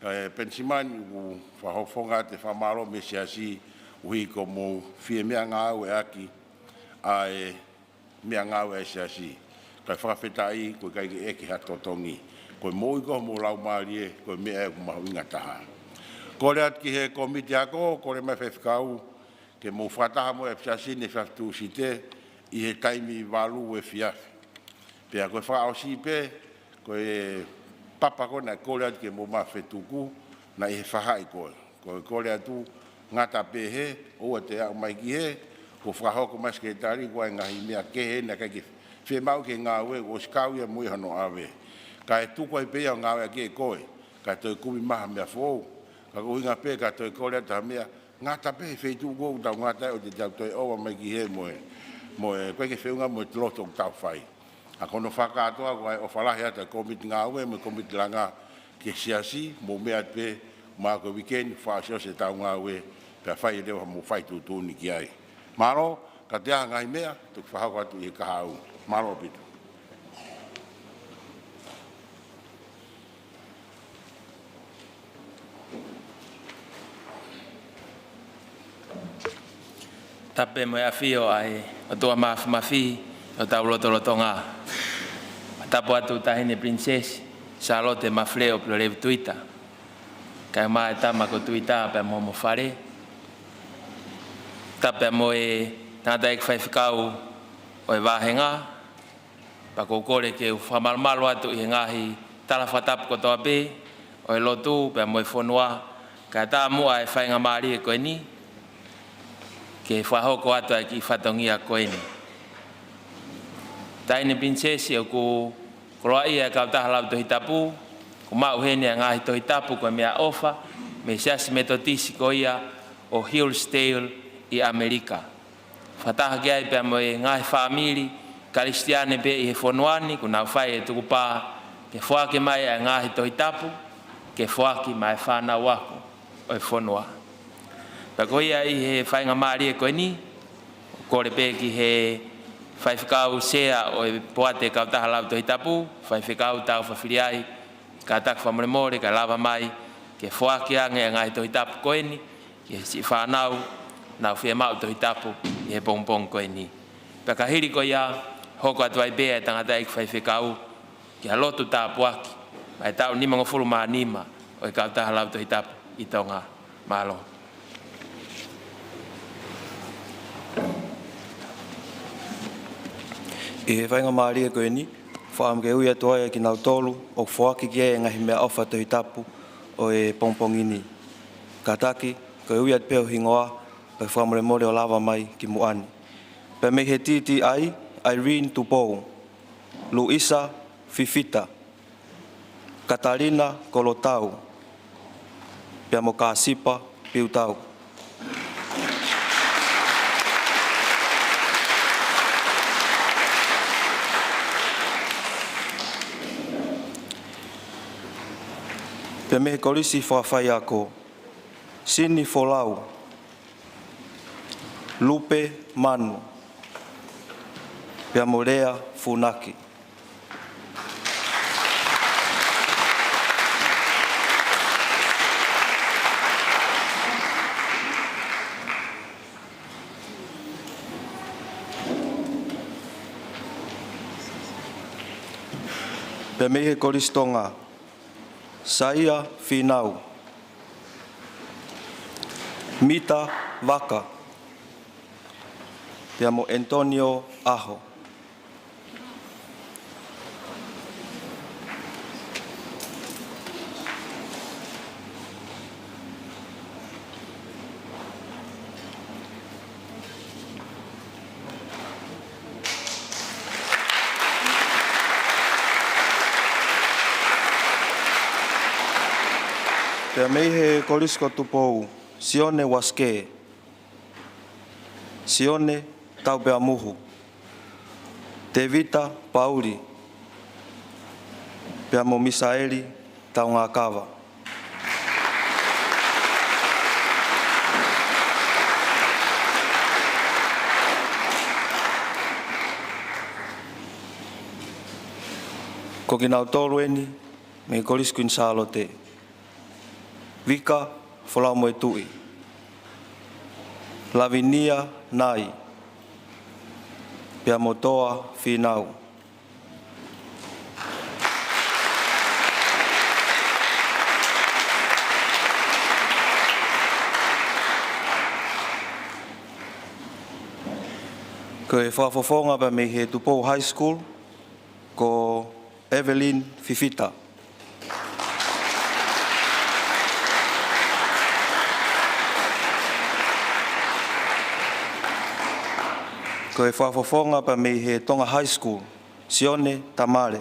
ʻa e Penisimani, ʻoku fakafofonga atu e fakamālō mei he siasi, ʻuhi ko hoʻomou fie meʻangāueʻaki ʻa e meʻangāue ʻa e siasi. Kae fakafetaʻi, ʻoku ʻikai ke ʻeke ha totongi. Ko e moʻui ko homou laumālie, ko e meʻa ia ʻoku mahuʻinga taha. Kole atu ki he kōmiti ako, kole mai faifekau, ke mou fakataha mo e ʻapisiasi ni he efiafi Tūsite ʻi he taimi valu efiafi. Pea ko e fakaʻosi pē, ko e papa ko ē naʻe kole atu ke mou maʻu fetuku, naʻe ʻi he faʻahi ko ē. Ko e kole atu, ngata pē he, ʻoua te aʻu mai ki he, kuo fakahoko mai ʻe he sekelitali, ko e ngaahi meʻa kehe naʻe ʻikai ke fiemaʻu ke ngāue, kuo ʻosi kau ia mo ia hono ʻave. Kae tuku ai pē ia ʻo ngāueʻaki ʻe koe, kae toe kumi mai ha meʻa foʻou. Ka ko e ʻuhinga pē, ka toe kole atu ha meʻa, ngata pē he feituʻu ko ē ʻoku tau ngata ai ʻo te tau toe ʻova mai ki he mo e, mo e, ʻikai ke feʻunga mo e lotu ʻoku tau fai. ʻA ko hono fakakātoa ko e ʻofa lahi atu ʻa e kōmiti ngāue mo e kōmiti langa ki he siasi, mou meʻa atu pē, mahalo ko e weekend, fakaʻosiʻosi ʻetau ngāue, pea fai leva hoʻomou fai tuʻutuʻuni ki ai. Mālō, ka ʻi ai ha ngaahi meʻa, toki fakahoko atu ʻi he kahaʻu. Mālō ʻaupito. Tapu mo e ʻafio ʻa e ʻOtua Māfimafi ʻi hotau lotolotonga. Tapu atu Taʻahine Pilinisesi Sālote Mafileʻo Pilolevu Tuita, kae ʻumaʻā e tama ko Tuita pea mo homo fale. Tapu mo e tangataʻeiki faifekau ʻo e vāhenga, pea ʻoku ou kole ke u fakamalumalu atu ʻi he ngaahi tala fakatapu kotoa pē ʻo e lotu pea mo e fonua, kae ʻatā muʻa e faingamālie ko eni ke fakahoko atu ʻa e kiʻi fatongia ko eni. Taʻahine Pilinisesi, ʻoku koloaʻia e Kautaha Lautohi Tapu, ʻoku maʻu heni ʻa e ngaahi tohi tapu ko e meʻaʻofa mei he Siasi Metotisi ko ia ʻo Hillsdale ʻi ʻAmelika. Fakataha ki ai pea mo e ngaahi fāmili Kalisitiane pē ʻi he fonua ni, kuo nau fai e tukupā ke foaki mai ʻa e ngaahi tohi tapu ke foaki maʻa e fānau ako ʻo e fonua. Pea ko ia ʻi he faingamālie ko eni, kole pē ki he faifekau sea ʻo e poate Kautaha Lautohi Tapu, Faifekau Taufa Filiai, kātaki fakamolemole kae lava mai ke foaki ange e ngaahi tohi tapu ko eni ki he siʻi fānau ʻoku nau fiemaʻu tohi tapu ʻi he pongipongi ko eni. Pea ka hili ko ia, hoko atu ai pē e tangataʻeiki faifekau ki ha lotu tāpuaki maʻa e taʻu nimangofulu mā nima ʻo e Kautaha Lautohi Tapu ʻi Tonga. Mālō. ʻI he faingamālie ko eni, fakaʻamu ke ui atu ai kinautolu ʻoku foaki ki ai e ngaahi meʻaʻofa tohi tapu ʻo e pongipongi ni. Kātaki, ko e ui atu pē ho hingoa, pea fakamolemole ʻo lava mai ki muʻa ni. Pea mei he T T I, Irene Tupou, Luisa Fifita, Katalina Kolotau, pea mo Kāsipa Piutau. Pea mei he Kolisi Fakafaiako, Sini Folau, Lupe Manu, pea mo Lea Funaki. Pea mei he Kolisi Tonga, Saia Finau, Mita Vaka, pea mo Antonio ʻAho. Pea mei he Kolisi ko Tupou, Sione Uasikē, Sione Taupeamuhu, Tevita Pauli, pea mo Misaeli Taungakava. Ko kinautolu eni mei he Kolisi Kuini Sālote: Vika Folaumoetuʻi, Lavinia Nai, pea mo Toa Finau. Ko e fakafofonga pea mei he Tupou High School, ko Evelyn Fifita. Ko e fakafofonga pea mei he Tonga High School, Sione Tamale.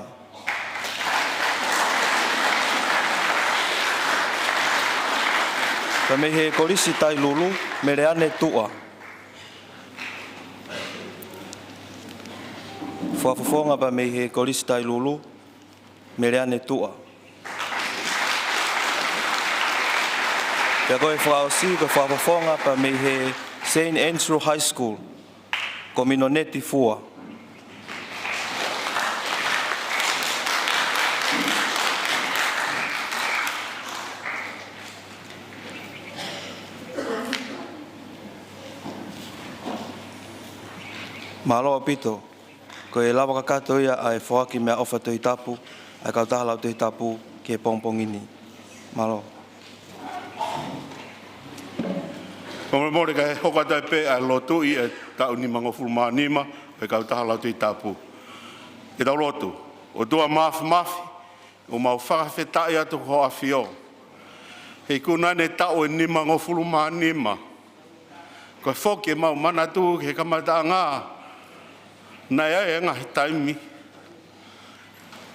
Pea mei he Kolisi Tailulu, Meleane Tuʻa. Fakafofonga pea mei he Kolisi Tailulu, Meleane Tuʻa. Pea ko e fakaʻosi, ko e fakafofonga pea mei he Saint Andrew High School, ko Minoneti Fua. Mālō ʻaupito. Ko e lava kakato ia ʻa e foaki meʻaʻofa Tohi Tapu ʻa e Kautaha Lautohi Tapu ki he pongipongi ni. Mālō. Fakamolemole kae hoko atu ai pē ʻa e lotu ʻi he taʻu nimangofulu mā nima ʻo e Kautaha Lautohi Tapu. Ke tau lotu. ʻOtua Māfimafi, ʻoku mau fakafetaʻi atu ki hoʻo ʻAfio. He ʻoku nau ʻi ai e taʻu ʻe nimangofulu mā nima. Ko e foki ʻemau manatu ki he kamataʻanga, naʻe ʻi ai e ngaahi taimi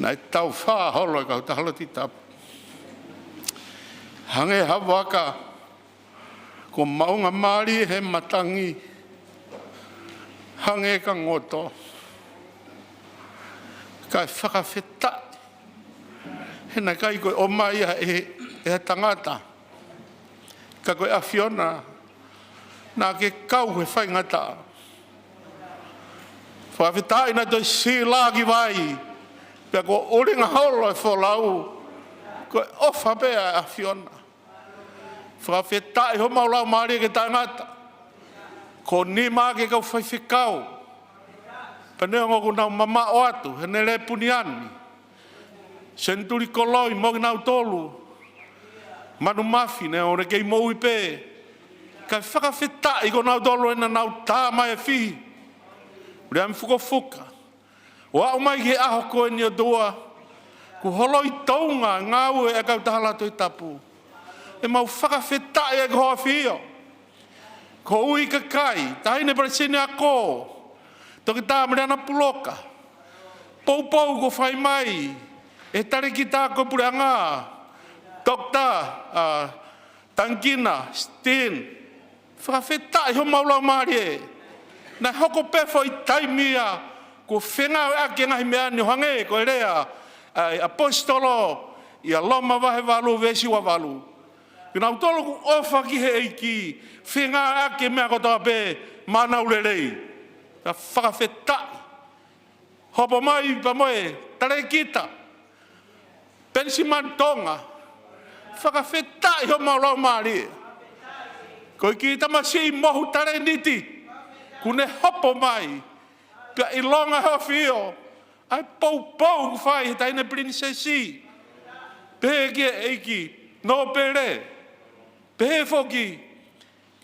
naʻe taufā holo e Kautaha Lautohi Tapu. Hangē ha vaka kuo maʻunga mālie he matangi, hangē ka ngoto. Kae fakafetaʻi he naʻe ʻikai ko e ʻomai ia ʻe, ʻe ha tangata, ka ko e ʻAfiona naʻa ke kau he faingataʻa. Fakafetaʻi naʻe toe sila ki vai, pea kuo ʻulinga holo e folau. Ko e ʻofa pē ʻa e ʻAfiona. Fakafetaʻi homau laumālie ke taʻengata. Ko e nima ʻa e kau faifekau, pea neongo kuo nau mamaʻo atu, Henele Puniani, Senituli Koloi mo kinautolu, Manu Mafi, neongo ʻene kei moʻui pē, kae fakafetaʻi ko kinautolu ē naʻa nau tā mai ʻo fihi. Uliami Fukofuka, ʻo aʻu mai ki he ʻaho ko eni, ʻOtua, kuo holoi tounga e ngāue ʻa e Kautaha Lautohi Tapu. ʻOku mau fakafetaʻi ai ki hoʻo ʻAfio. Ko e ui kakai, Taʻahine Palesiteni Ako, Toketā Meleana Puloka, poupou kuo fai mai ʻe he Talēkita ko e Puleʻanga, Toketā, ʻa, Tangikina Steen. Fakafetaʻi homau laumālie. Naʻe hoko pē foʻi taimi ia kuo fengāueʻaki e ngaahi meʻa ni, ʻo hangē ko e lea ʻa e ʻaposetolo ʻia Loma vahe valu veesi ua valu: Ko kinautolu ʻoku ʻofa ki he ʻEiki, fengāueʻaki e meʻa kotoa pē maʻa ʻenau lelei. Ka fakafetaʻi. Hopo mai pea mo e Talēkita Penisimani Tonga. Fakafetaʻi homau laumālie. Ko e kiʻi tamasiʻi mohu talēniti kuo ne hopo mai, pea ʻilonga ʻe hoʻo ʻAfio ʻa e poupou kuo fai ʻe he Taʻahine Pilinisesi, pehē ki he ʻEiki Nōpele, pehē foki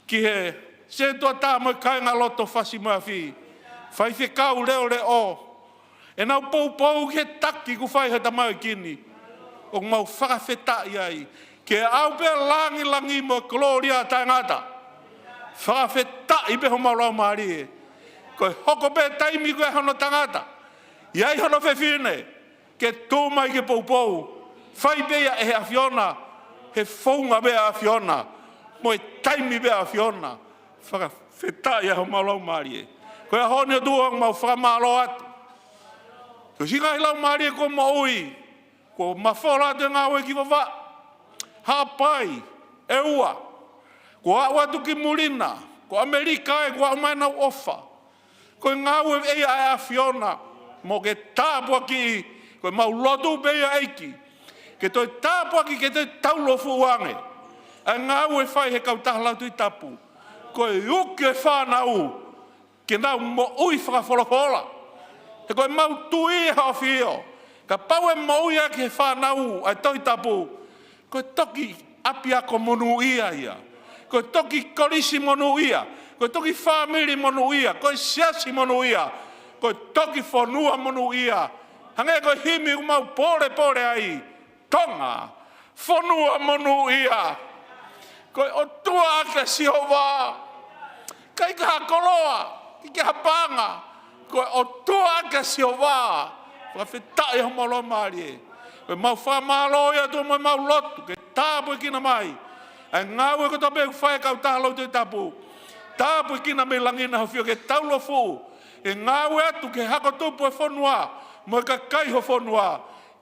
ki he setuata mo e kāingalotu fasi mo e afi, faifekau leʻoleʻo, ʻenau poupou ki he taki kuo fai ʻe he tamaioʻeiki ni. ʻOku mau fakafetaʻi ai. Ke ʻaʻau pē ʻa e langilangi mo e kolōlia taʻengata. Fakafetaʻi pē homau laumālie. Ko e hoko pē taimi ko ē hono tangata, ʻi ai hono fefine, ke tuʻu mai ke poupou, fai pē ia ʻe he ʻAfiona, he founga pē ʻa e ʻAfiona, mo e taimi pē ʻa e ʻAfiona. Fakafetaʻi ʻa homau laumālie. Ko e ʻaho ni, ʻOtua, ʻoku mau fakamālō atu. Ko e siʻi ngaahi laumālie kuo moʻui, kuo mafola atu e ngāue ki Vavaʻu, Haʻapai, ʻEua, kuo aʻu atu ki muli na, ko ʻAmelika ē, kuo aʻu mai ʻenau ʻofa. Ko e ngāue ia ʻa e ʻAfiona, mo ke tāpuakiʻi, ko ʻemau lotu pē ia, ʻEiki, ke toe tāpuakiʻi, ke toe taulōfuʻu ange ʻa e ngāue fai ʻe he Kautaha Lautohi Tapu. Ko e uki e fānau ke nau moʻui fakafolofola. He ko ʻemau tui, ʻe hoʻo ʻAfio, kapau ʻe moʻui ʻaki ʻe he fānau ʻa e Tohi Tapu, ko e toki ʻapiako monūʻia ia. Ko e toki kolisi monūʻia. Ko e toki fāmili monūʻia. Ko e siasi monūʻia. Ko e toki fonua monūʻia. Hangē ko e himi ʻoku mau pōlepole ai, Tonga, fonua monūʻia. Ko e ʻOtua ʻa Sihova. ʻIkai ke ʻi ai ha koloa, ʻikai ke ʻi ai ha paʻanga. Ko e ʻOtua ʻa Sihova. Fakafetaʻi homau laumālie. Ko ʻemau fakamālō ia, ʻOtua, mo ʻemau lotu ke tāpuekina mai ʻa e ngāue kotoa pē ʻoku fai ʻe he Kautaha Lautohi Tapu. Tāpuekina mei langi na, ʻe hoʻo ʻAfio, ke taulōfuʻu e ngāue atu ki he hako tupu ʻo e fonua mo e kakai ʻo e fonua.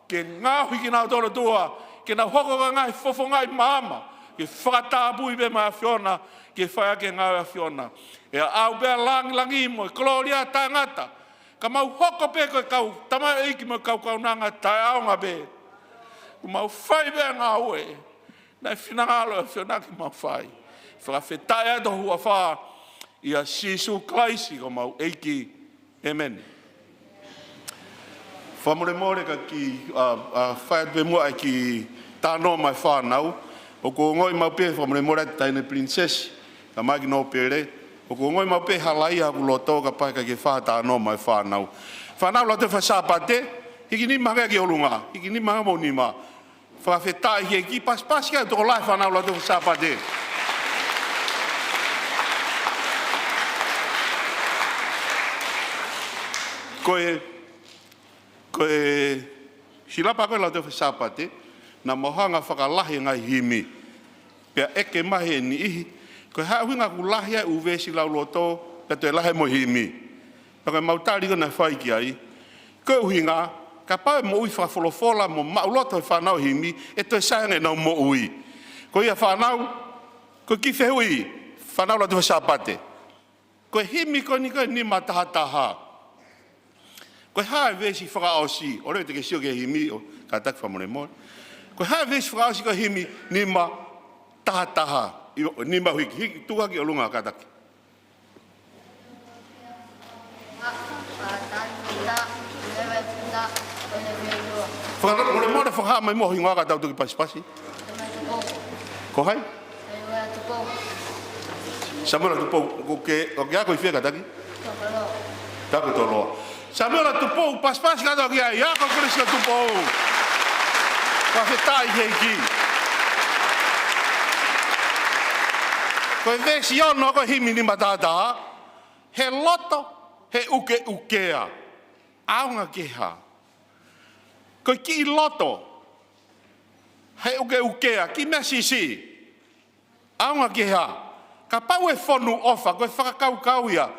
Ke ngaohi kinautolu, ʻOtua, ke nau hoko ko e ngaahi fofongaʻi maama ke fakatapui pē maʻa e ʻAfiona, ke fai ʻaki e ngāue ʻa e ʻAfiona. ʻE ʻaʻau pē ʻa e langilangi mo e kolōlia taʻengata, ka mau hoko pē ko e kau tamaioʻeiki mo e kau kaunanga taʻeʻaonga pē. Kuo mau fai pē ʻa e ngāue naʻe finangalo e ʻAfiona ke mau fai. Fakafetaʻi atu ʻi he huafa ʻo Sīsū Kalaisi ko homau ʻEiki. ʻĒmeni. Fakamolemole ka kiʻi, ʻa, ʻa, fai atu pē muʻa e kiʻi talanoa maʻa e fānau. ʻOku ou ongoʻi maʻu pē, fakamolemole atu Taʻahine Pilinisesi, ka mai ki Nōpele. ʻOku ou ongoʻi maʻu pē halaia hoku loto kapau ʻe ʻikai ke fai ha talanoa maʻa e fānau. Fānau, Lautohi Faka-Sāpate, hiki nima hake ki ʻolunga, hiki nima hake mo nima. Fakafetaʻi ki he ʻEiki. Pasipasi ki he tokolahi, fānau, Lautohi Faka-Sāpate. Ko e, ko e silapa ko ē Lautohi Faka-Sāpate, naʻa mau hanga fakalahi e ngaahi himi. Pea ʻeke mai ʻe he niʻihi, ko e hā e ʻuhinga ʻoku lahi ai e ʻū veesi lauloto, pea toe lahi mo e himi. Pea ko ʻemau tali ko ē naʻe fai ki ai, ko e ʻuhinga, kapau ʻe moʻui fakafolofola mo maʻuloto e fānau e himi, ʻe toe sai ange ʻenau moʻui. Ko ia, fānau, ko e kiʻi fehuʻi, fānau, Lautohi Faka-Sāpate. Ko e himi ko eni ko e nima taha taha, ko e hā e veesi fakaʻosi? ʻOua te ke sio ki he himi, ʻo kātaki, fakamolemole. Ko e hā e veesi fakaʻosi ko e himi nima taha taha? ʻIo, nima hiki, hiki, tuʻu hake ki ʻolunga, kātaki. Fakamolemole, fakahā mai muʻa ho hingoa ka tau toki pasipasi. Ko hai? Samuela Tupou. Ko ke, ko ke ako ʻi fē, kātaki? Tokoloa. Samuela Tupou, pasipasi kātoa ki ai, ako Kolisi ʻo Tupou. Fakafetaʻi ki he ʻEiki. Ko e veesi ono ko e himi nima taha taha. He loto, he ʻukeʻukea. ʻAonga ki he hā? Ko e kiʻi loto, he ʻukeʻukea, kiʻi meʻa siʻisiʻi. ʻAonga ki he hā? Kapau ʻe fonu ʻofa, ko e fakakaukau ia.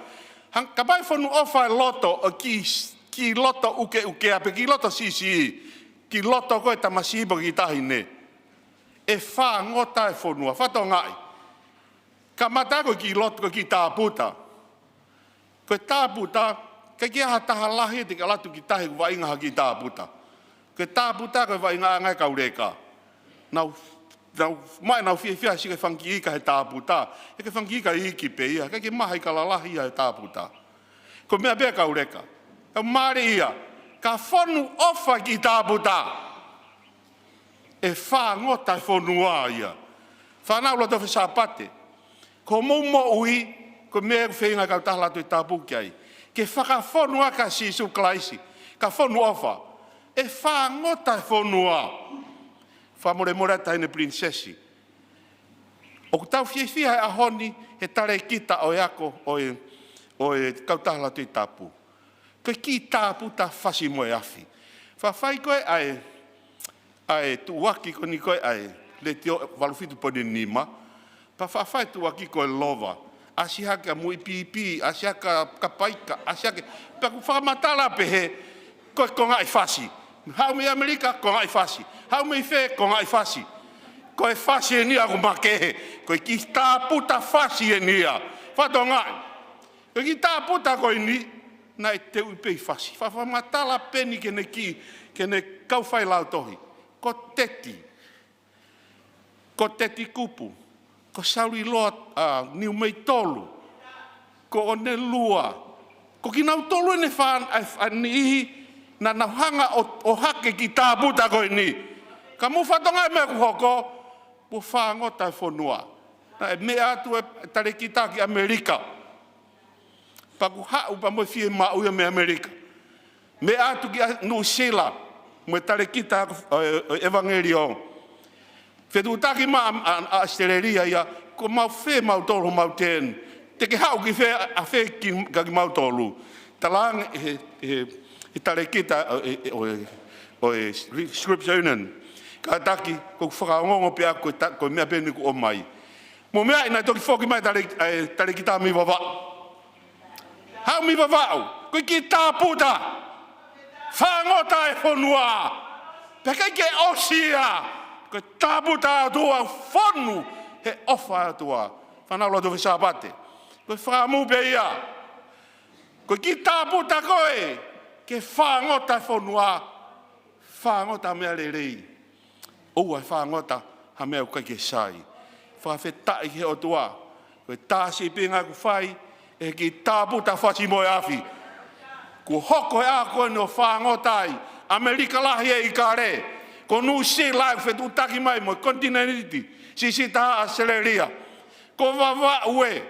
Hang-, kapau ʻe fonu ʻofa e loto ʻo e kiʻi, kiʻi loto ʻukeʻukea, pe kiʻi loto siʻisiʻi, kiʻi loto ko ē tamasiʻi pe kiʻi taʻahine, ʻe fāngota e fonua. Fakatokangaʻi. Kamata ko e kiʻi loto, ko e kiʻi tāputa. Ko e tāputa, ʻikai ke ʻi ai ha taha lahi te ke ʻalu atu ki tahi ʻoku vaʻinga ha kiʻi tāputa. Ko e tāputa ko e vaʻinga ange e kau leka. Nau, nau, mai nau fiefia siʻi ki he fanga kiʻi ika he tāputa. He ko e fanga kiʻi ika iiki pē ia, ʻikai ke maha ika lalahi ia he tāputa. Ko e meʻa pē ʻa e kau leka. Ka mālie ia, ka fonu ʻofa e kiʻi tāputa, ʻe fāngota e fonua ia. Fānau, Lautohi Faka-Sāpate, ko hoʻomou moʻui, ko e meʻa ʻoku feinga e kautaha Lautohi Tapu ki ai, ke fakafonu ʻaki ʻa Sīsū Kalaisi, ka fonu ʻofa, ʻe fāngota e fonua. Fakamolemole atu Taʻahine Pilinisesi. ʻOku tau fiefia he ʻaho ni he talēkita ʻo e ako ʻo e, ʻo e kautaha Lautohi Tapu. Ko e kiʻi tāputa fasi mo e afi. Faʻa fai ko ē ʻa e, ʻa e tuʻuaki ko eni ko ē ʻa e Letiō valu fitu poini nima. Pea faʻa fai tuʻuaki ko e lova. ʻAsi hake ʻa Muipīpī, ʻasi hake ʻa Kapaika, ʻasi hake. Pea ʻoku fakamatala pehē, ko e kongaʻi fasi. Haʻu mei ʻAmelika, kongaʻi fasi. Haʻu mei fē, kongaʻi fasi. Ko e fasi eni ia ʻoku makehe. Ko e kiʻi tāputa fasi eni ia. Fakatokangaʻi. Ko e kiʻi tāputa ko eni, naʻe teuʻi pē ʻi fasi. Faʻa fakamatala pē eni ki heʻene kiʻi, ki heʻene kau failautohi. Ko Teti. Ko Teti Kupu. Ko Sauliloa, ʻa, Niumeitolu. Ko ʻOnelua. Ko kinautolu eni e fā, ʻa, ʻa e niʻihi naʻa nau hanga ʻo, ʻo ʻohake e kiʻi tāputa ko eni. Ka mou fakatokangaʻi e meʻa ʻoku hoko, kuo fāngota e fonua. Naʻe meʻa atu e talēkita ki ʻAmelika. Pea kuo haʻu pea mo e fiemaʻu ia mei ʻAmelika. Meʻa atu ki ʻa Nuʻusila, mo e talēkita ʻo e, ʻo e ʻevangeliō. Fetuʻutaki mai ʻa, ʻa, ʻa ʻAositelēlia ia, ko mau fē mautolu homau tēni. Te ke haʻu ki fē, ʻa fē ki, kia kimautolu. Talaange he, he, he talēkita ʻo e, ʻo e, ʻo e Scripture Union. Kātaki, ʻoku ou fakaongoongo pē ʻaʻaku ko e ta-, ko e meʻa pē eni kuo ʻomai. Mo e meʻa ia naʻe toki foki mai e tale-, e talēkita mei Vavaʻu. Haʻu mei Vavaʻu, ko e kiʻi tāputa. Fāngota e fonua. Pea ʻikai ke ʻosi ia, ko e tāputa ʻa e ʻOtua, fonu he ʻofa ʻa e ʻOtua. Fānau, Lautohi Faka-Sāpate. Ko e fakaʻamu pē ia. Ko e kiʻi tāputa ko ē, ke fāngota e fonua, fāngota ha meʻa lelei. ʻOua ʻe fāngota ha meʻa ʻoku ʻikai ke sai. Fakafetaʻi ki he ʻOtua, ko e tā sīpinga ʻoku fai ʻe he kiʻi tāputa fasi mo e afi. Kuo hoko he ʻaho ko eni ʻo fāngota ai ʻa ʻAmelika lahi ʻi he ʻIkale. Ko Nuʻusila ʻoku fetuʻutaki mai mo e konitinēniti siʻisiʻi taha ʻAositelēlia. Ko Vavaʻu ē.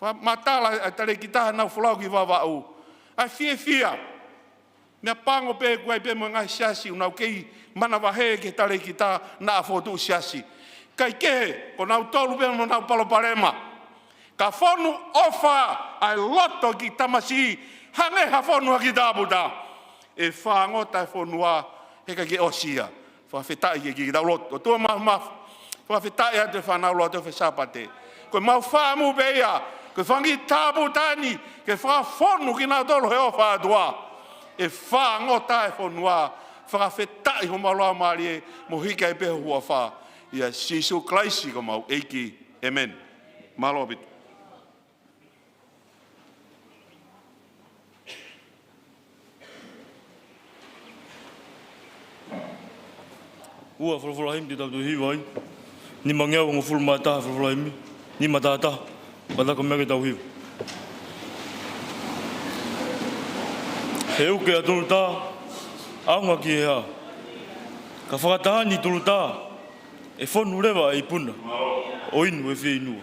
Fakamatala ʻa e talēkita naʻa nau folau ki Vavaʻu. ʻA e fiefia. Meʻapango pē kuo ʻi ai pē mo e ngaahi siasi ʻoku nau kei manavahē ki he talēkita naʻa fokotuʻu siasi. Kae kehe, ko nautolu pē mo honau palopalema. Ka fonu ʻofa ʻa e loto ki he tamasiʻi, hangē ha fonu ʻa ki Tāputa. ʻE fāngota e fonua, he ʻikai ke ʻosi ia. Fakafetaʻi ki he ʻEiki, ke tau lotu. ʻOtua Māfimafi, fakafetaʻi atu e fānau lotu he Sāpate. Ko ʻemau fakaʻamu pē ia, ko e fanga kiʻi tāpuaki ni, ke fakafonu kinautolu he ʻofa ʻa e ʻOtua. ʻE fāngota e fonua, fakafetaʻi homau laumālie, mo hiki ai pē ho huafa. ʻIa Sīsū Kalaisi ko homau ʻEiki. ʻĒmeni. Mālō ʻaupito. Ua folofola himi te tau toe hiva ai. Nima ngeau hongofulu mā taha folofola himi. Nima taha taha. Pea tā ko e meʻa ke tau hiva. He uke ʻa Tulutā, ʻaonga ki he hā? Ka fakataha ni Tulutā, ʻe fonu leva e ipuna, ʻo inu e fieinua.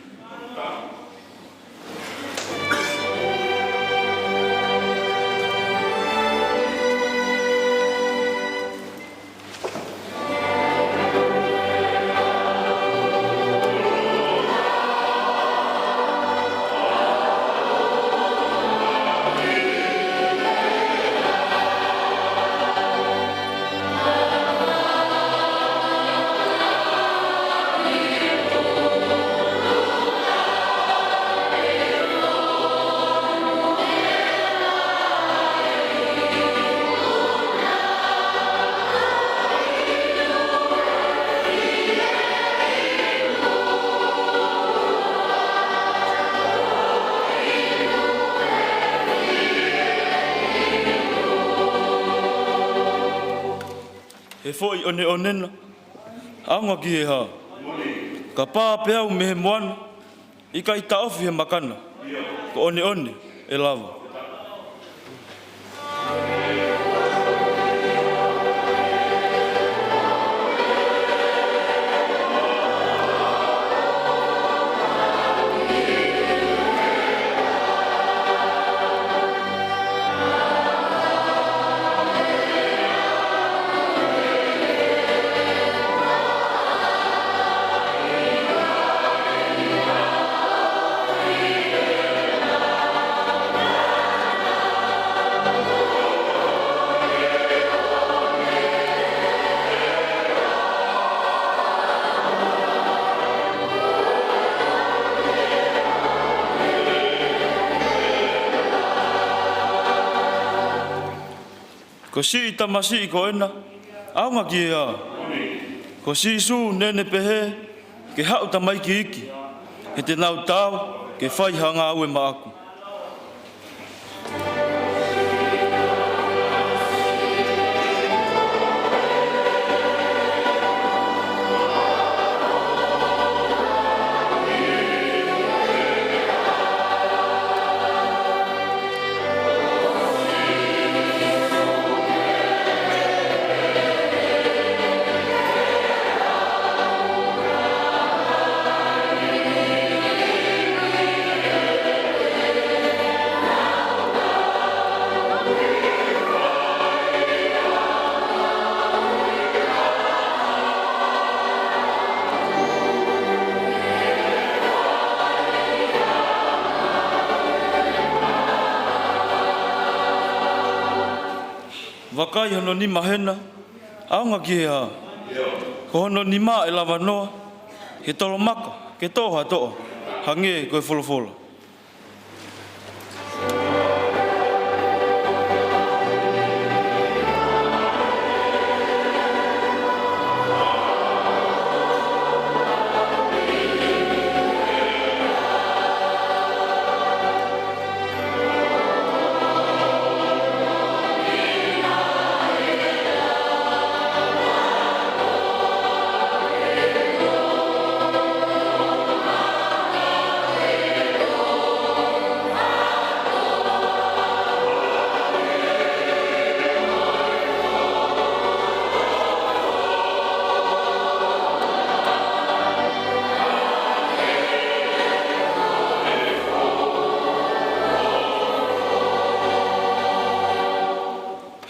He foʻi ʻoneʻone na, ʻaonga ki he hā? Kapau pē ʻe au mei he moana, ʻikai taʻofi he makana, ko ʻoneʻone ʻe lava. Ko e siʻi tamasiʻi ko ena, ʻaonga ki he hā? Ko Sīsū naʻa ne pehē, ke haʻu tamaiki iiki, he te nau taau ke fai ha ngāue maʻaku. Vakai hono nima hena, ʻaonga ki he hā? Ko hono nima ʻe lava noa, he tolomaka, ke toʻo ha toʻa, hangē ko e folofola.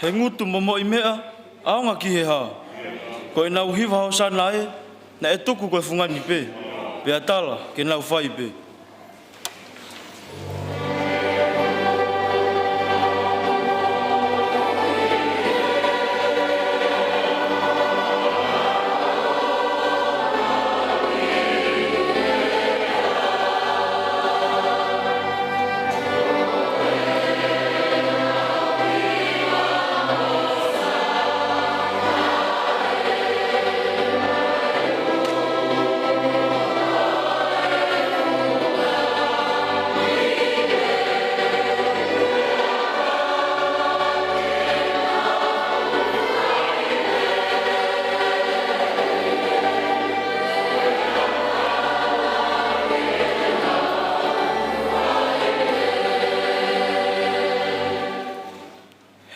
He ngutu momoʻi meʻa, ʻaonga ki he hā? Ko ʻenau hiva hōsana ē, naʻe tuku ko e fungani pē, pea tala ke nau fai pē.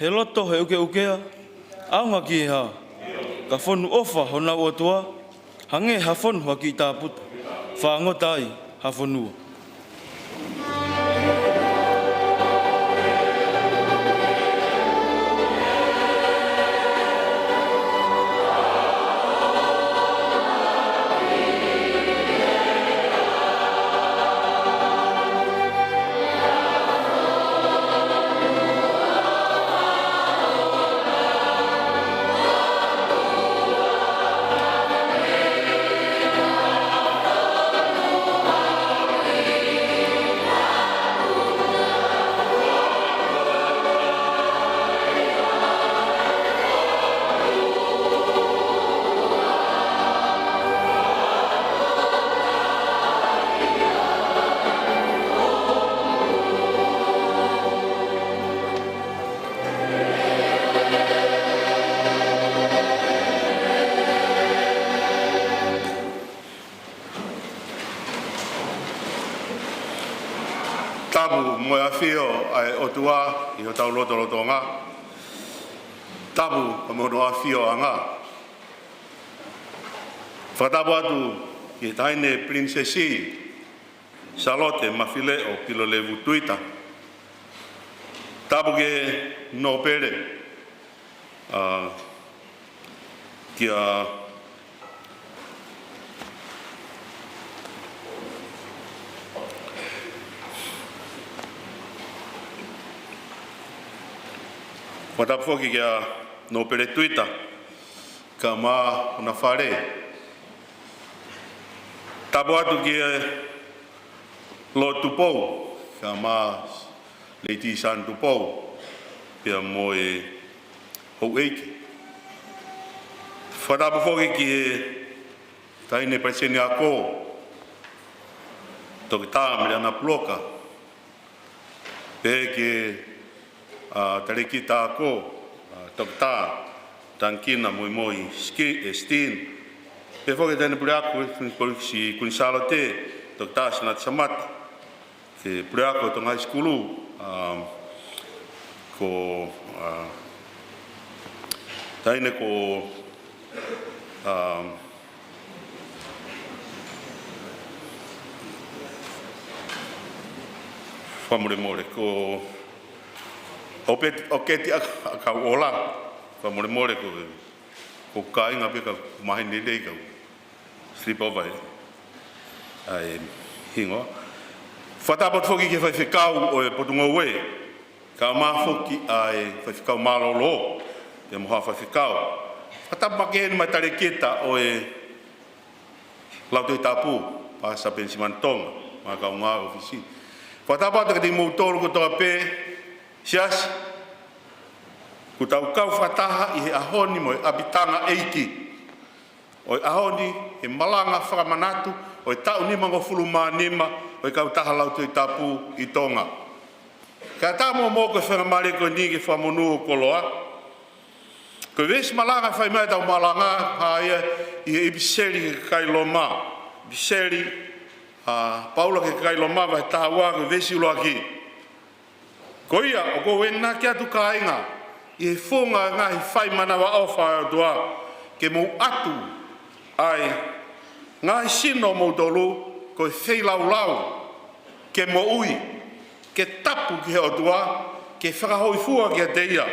He loto he ʻukeʻukea, ʻaonga ki he hā? Ka fonu ʻofa honau ʻOtua, hangē ha fonu ha kiʻi tāputa, fāngota ai ha fonua. Tapu mo e ʻafio ʻa e ʻOtua ʻi hotau lotolotonga. Tapu mo hono ʻafioʻanga. Fakatapu atu ki he Taʻahine Pilinisesi Sālote Mafileʻo Pilolevu Tuita. Tapu ki he Nōpele, ā, kia Fakatapu foki kia Nōpele Tuita, kae ʻumaʻā hona fale. Tapu atu kia Lord Tupou, kae ʻumaʻā Lady San Tupou, pea mo e houʻeiki. Fakatapu foki ki he Taʻahine Palesiteni Ako, Toketā Meleana Puloka, pea ki he, ā, Talēkita Ako, ā, Toketā Tankina Moimoi Ski-, ē, Steen, pea foki Taʻahine Puleako, Kuini Sālote, Toketā Sinata Samata, ki he Puleako Tonga High School, ā, ko, ā, Taʻahine ko, ā, fakamolemole, ko ʻOpeti, ʻOketi ʻAkauʻola, fakamolemole ko, ko kāinga pē ka maheni lelei kau slip over ʻa e hingoa. Fakatapu atu foki ki he faifekau ʻo e Potungāue, kae ʻumaʻā foki ʻa e faifekau mālōlō, pea mo haʻa faifekau. Fakatapu makehe eni mo e talēkita ʻo e Lautohi Tapu, Pastor Penisimani Tonga, mo e kaungā ʻōfisi. Fakatapu atu kiate kimoutolu kotoa pē, siasi, kuo tau kau fakataha ʻi he ʻaho ni mo e ʻapitanga ʻeiki ʻo e ʻaho ni, he malanga fakamanatu ʻo e taʻu nimangofulu mā nima ʻo e kautaha Lautohi Tapu ʻi Tonga. Kae ʻatā muʻa moʻoku e faingamālie ko eni ke fakamonū ʻo koloa. Ko e veesi malanga ʻe fai mai ʻetau malanga, ʻa ia ʻi he ʻipiseli ki he kakai Loma. ʻIpiseli ʻa Paula ki he kakai Loma, vahe taha ua, ko e veesi ʻuluaki. Ko ia, ʻoku ou enginaki atu kāinga, ʻi he funga e ngaahi fai manavaʻofa ʻa e ʻOtua, ke mou ʻatu ʻa e ngaahi sino ʻomoutolu ko e feilaulau, ke moʻui, ke tapu ki he ʻOtua, ke fakahōifua kiate ia.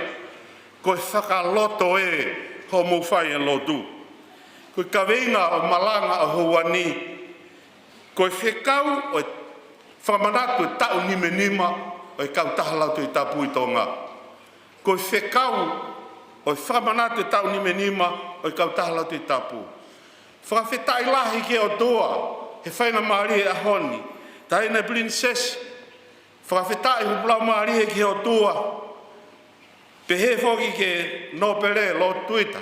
Ko e fakaloto ē hoʻomou fai e lotu. Ko e kaveinga ʻo e malanga ʻo e houa ni, ko e fekau ʻo e fakamanatu e taʻu nimanima ʻo e kautaha Lautohi Tapu ʻi Tonga. Ko e fekau ʻo e fakamanatu e taʻu nimanima ʻo e kautaha Lautohi Tapu. Fakafetaʻi lahi ki he ʻOtua he faingamālie ʻo e ʻaho ni. Taʻahine Pilinisesi, fakafetaʻi hoʻomou laumālie ki he ʻOtua. Pehē foki ki he nōpele, Lord Tuita,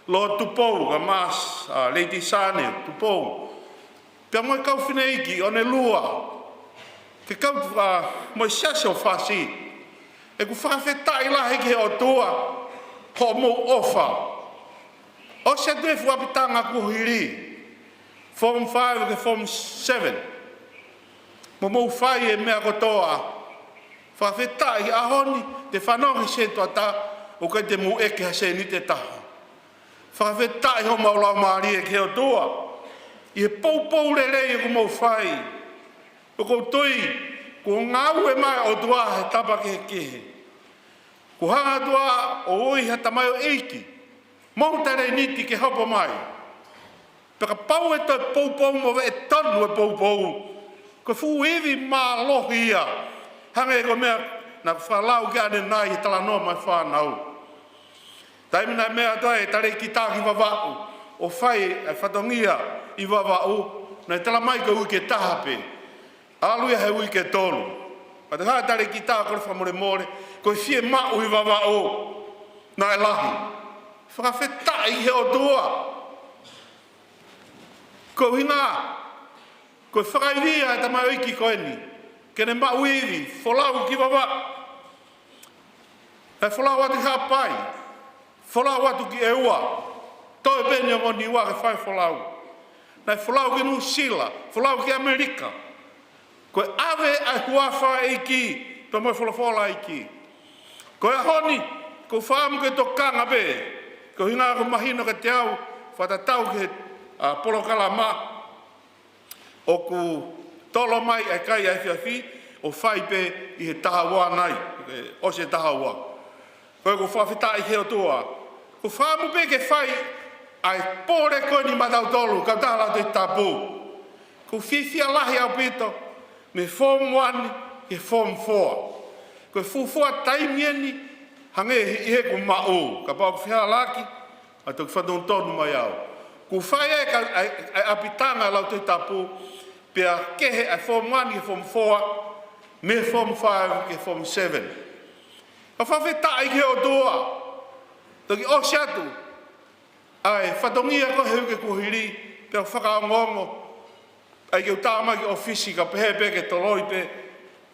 Lord Tupou, ka mas, a, Lady Sane Tupou. Pea mo e kau fineʻeiki ʻo ne lua, ke kau, a, mo e Siasi ʻo Fasi. ʻOku fakafetaʻi lahi ki he ʻOtua hoʻomou ʻofa. ʻOsi atu e fuʻu ʻapitanga kuohili, Form five ki he Form seven. Mo mou fai e meʻa kotoa. Fakafetaʻi he ʻaho ni, te fanongo he sētuata, ʻoku ʻikai te mou ʻeke ha sēniti ʻe taha. Fakafetaʻi hoʻomou laumālie ki he ʻOtua ʻi he poupou lelei ʻoku mou fai. ʻOku ou tui kuo ngāue mai e ʻOtua he tapa kehekehe. Kuo hanga atu ʻo ui ha tamaioʻeiki mo ha talēniti ke hopo mai. Pea kapau ʻe toe poupou mo veʻe tonu e poupou, ko e fuʻu ivi mālohi ia. Hangē ko e meʻa naʻa ku fakalau ki ai ʻanenai he talanoa maʻa e fānau. Taimi naʻe meʻa atu ai e talēkita ki Vavaʻu ʻo fai e fatongia ʻi Vavaʻu, naʻe tala mai ko e uike ʻe taha pē. ʻAlu ia he uike ʻe tolu. Pea toe hā e talēkita ʻo kole fakamolemole, ko e fiemaʻu ʻi Vavaʻu naʻe lahi. Fakafetaʻi he ʻOtua. Ko e ʻuhinga, ko e fakaivia e tamaioʻeiki ko eni ke ne maʻu ivi, folau ki Vavaʻu. Naʻe folau atu ki Haʻapai, folau atu ki ʻEua, toe pē ʻi he Niua ke fai folau. Naʻe folau ki Nuʻusila, folau ki ʻAmelika. Ko e ʻave ʻa e huafa ʻo e ʻEiki, pea mo e folofola ʻa e ʻEiki. Ko e ʻaho ni, ʻoku ou fakaʻamu ke tokanga pē, ko e ʻuhinga ʻoku mahino kiate au, fakatatau ki he, a, polokalama, ʻoku tolo mai ʻa e kai ʻa e efiafi, ʻo fai pē ʻi he taha ua nai, ʻe ʻosi e taha ua. Ko ia ʻoku ou fakafetaʻi ki he ʻOtua. ʻOku ou fakaʻamu pē ke fai ʻa e pole ko eni maʻatautolu, kautaha Lautohi Tapu. ʻOku ou fiefia lahi ʻaupito mei he Form one ki he Form four. Ko e fuofua taimi eni, hangē ʻi heʻeku maʻu, kapau ʻoku fehālaaki, ʻa e toki fakatonutonu mai au. ʻOku ou fai ai ka, ʻa e, ʻa e ʻapitanga Lautohi Tapu, pea kehe ʻa e Form one ki he Form four, mei he Form five ki he Form seven. ʻOku ou fakafetaʻi ki he ʻOtua, toki ʻosi atu ʻa e fatongia ko ē he uike kuohili, pea fakaongoongo, ʻai ke u tā mai ki ʻōfisi ka pehē pē ke toloi pē.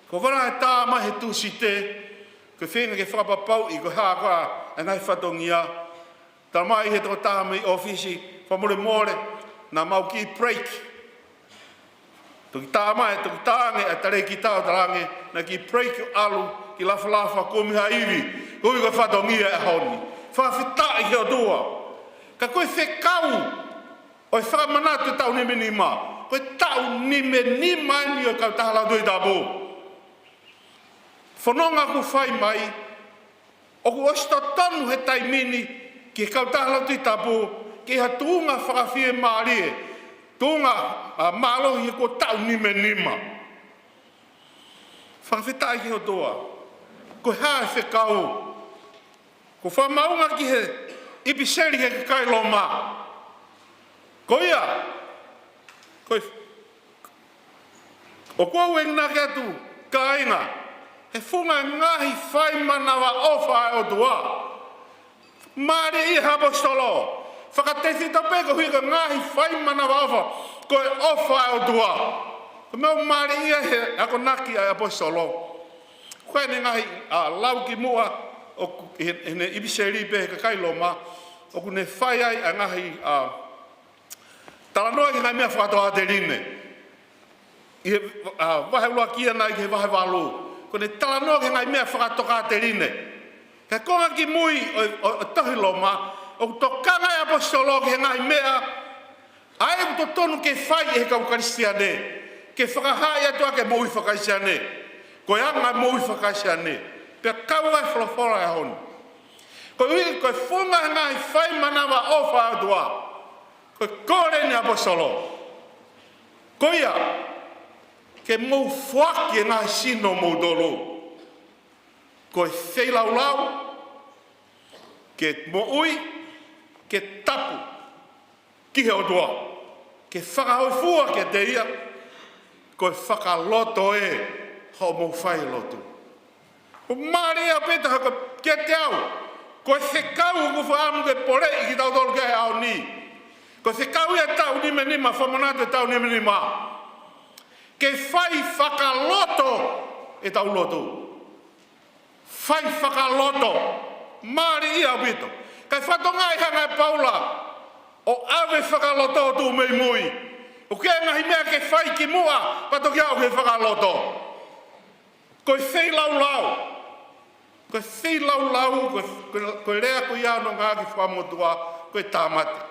Ko e vala e tā mai he Tūsite, ko e feinga ke fakapapauʻi ko e hā koā e ngaahi fatongia. Tala mai he tokotaha mei ʻōfisi, fakamolemole, naʻa mau kiʻi break. Toki tā mai, toki tā ange ʻa e talēkita ʻo talaange, naʻe kiʻi break ʻo ʻalu ki Lafalafa kumi ha ivi, koeʻuhi ko e fatongia e ʻaho ni. Fakafetaʻi ki he ʻOtua. Ka ko e fekau ʻo e fakamanatu e taʻu nimanima, ko e taʻu nimanima eni ʻo e kautaha Lautohi Tapu. Fononga ʻoku fai mai, ʻoku ʻosi totonu he taimi ni ki he kautaha Lautohi Tapu, ki ha tuʻunga fakafiemālie, tuʻunga, a, mālohi he kuo taʻu nimanima. Fakafetaʻi ki he ʻOtua. Ko e hā e fekau? ʻOku ou fakamaʻunga ki he ʻipiseli ki he kakai Loma. Ko ia, ko e ʻoku ou enginaki atu, kāinga, he funga e ngaahi fai manavaʻofa ʻa e ʻOtua. Mālie ʻa e ʻaposetolo. Fakatefito pē koeʻuhi ko e ngaahi fai manavaʻofa, ko e ʻofa ʻa e ʻOtua. Ko e meʻa mālie ia he akonaki ʻa e ʻaposetolo. Ko ʻene ngaahi, a, lau kimuʻa, ʻoku, he, heʻene ʻipiseli pē ki he kakai Loma, ʻoku ne fai ai ʻa e ngaahi, a, talanoa ki he ngaahi meʻa fakatokāteline. ʻI he, a, vahe ʻuluaki ia naʻe ʻi he vahe valu. ʻOku ne talanoa ki he ngaahi meʻa fakatokāteline. Ka ko e konga kimui ʻo, ʻo, ʻo e tohi Loma, ʻoku tokanga e ʻaposetolo ki he ngaahi meʻa ʻa ia ʻoku totonu ke fai ʻe he kau Kalisitiane, ke fakahaaʻi atu ʻaki e moʻui faka-Kalisitiane. Ko e anga e moʻui faka-Kalisitiane. Pea kau ai e folofola ʻo e ʻaho ni. Koeʻuhi ko e funga he ngaahi fai manavaʻofa ʻa e ʻOtua, ko e kole ʻeni ʻa e ʻaposetolo, ko ia ke mou foaki e ngaahi sino ʻo moutolu ko e feilaulau, ke moʻui, ke tapu ki he ʻOtua, ke fakahōifua kiate ia, ko e fakaloto ē hoʻomou fai lotu. ʻOku mālie ʻaupito he ko e kiate au, ko e fekau ʻoku ou fakaʻamu ke poleʻi kitautolu ki ai he ʻaho ni. Ko e fekau ia ʻo e taʻu nima nima, fakamanatu ʻo e taʻu nima nima. Ke fai fakaloto ʻetau lotu. Fai fakaloto. Mālie ʻaupito. Kae fatongia ʻi he hanga ʻe Paula ʻo ʻave fakaloto ʻo tuʻu mei mui. ʻOku ʻi ai e ngaahi meʻa ke fai kimuʻa, pea toki aʻu ki he fakaloto. Ko e feilaulau. Ko e feilaulau, ko e, ko e, ko e lea ko ia ʻoku ngāueʻaki fakamotuʻa, ko e tāmate.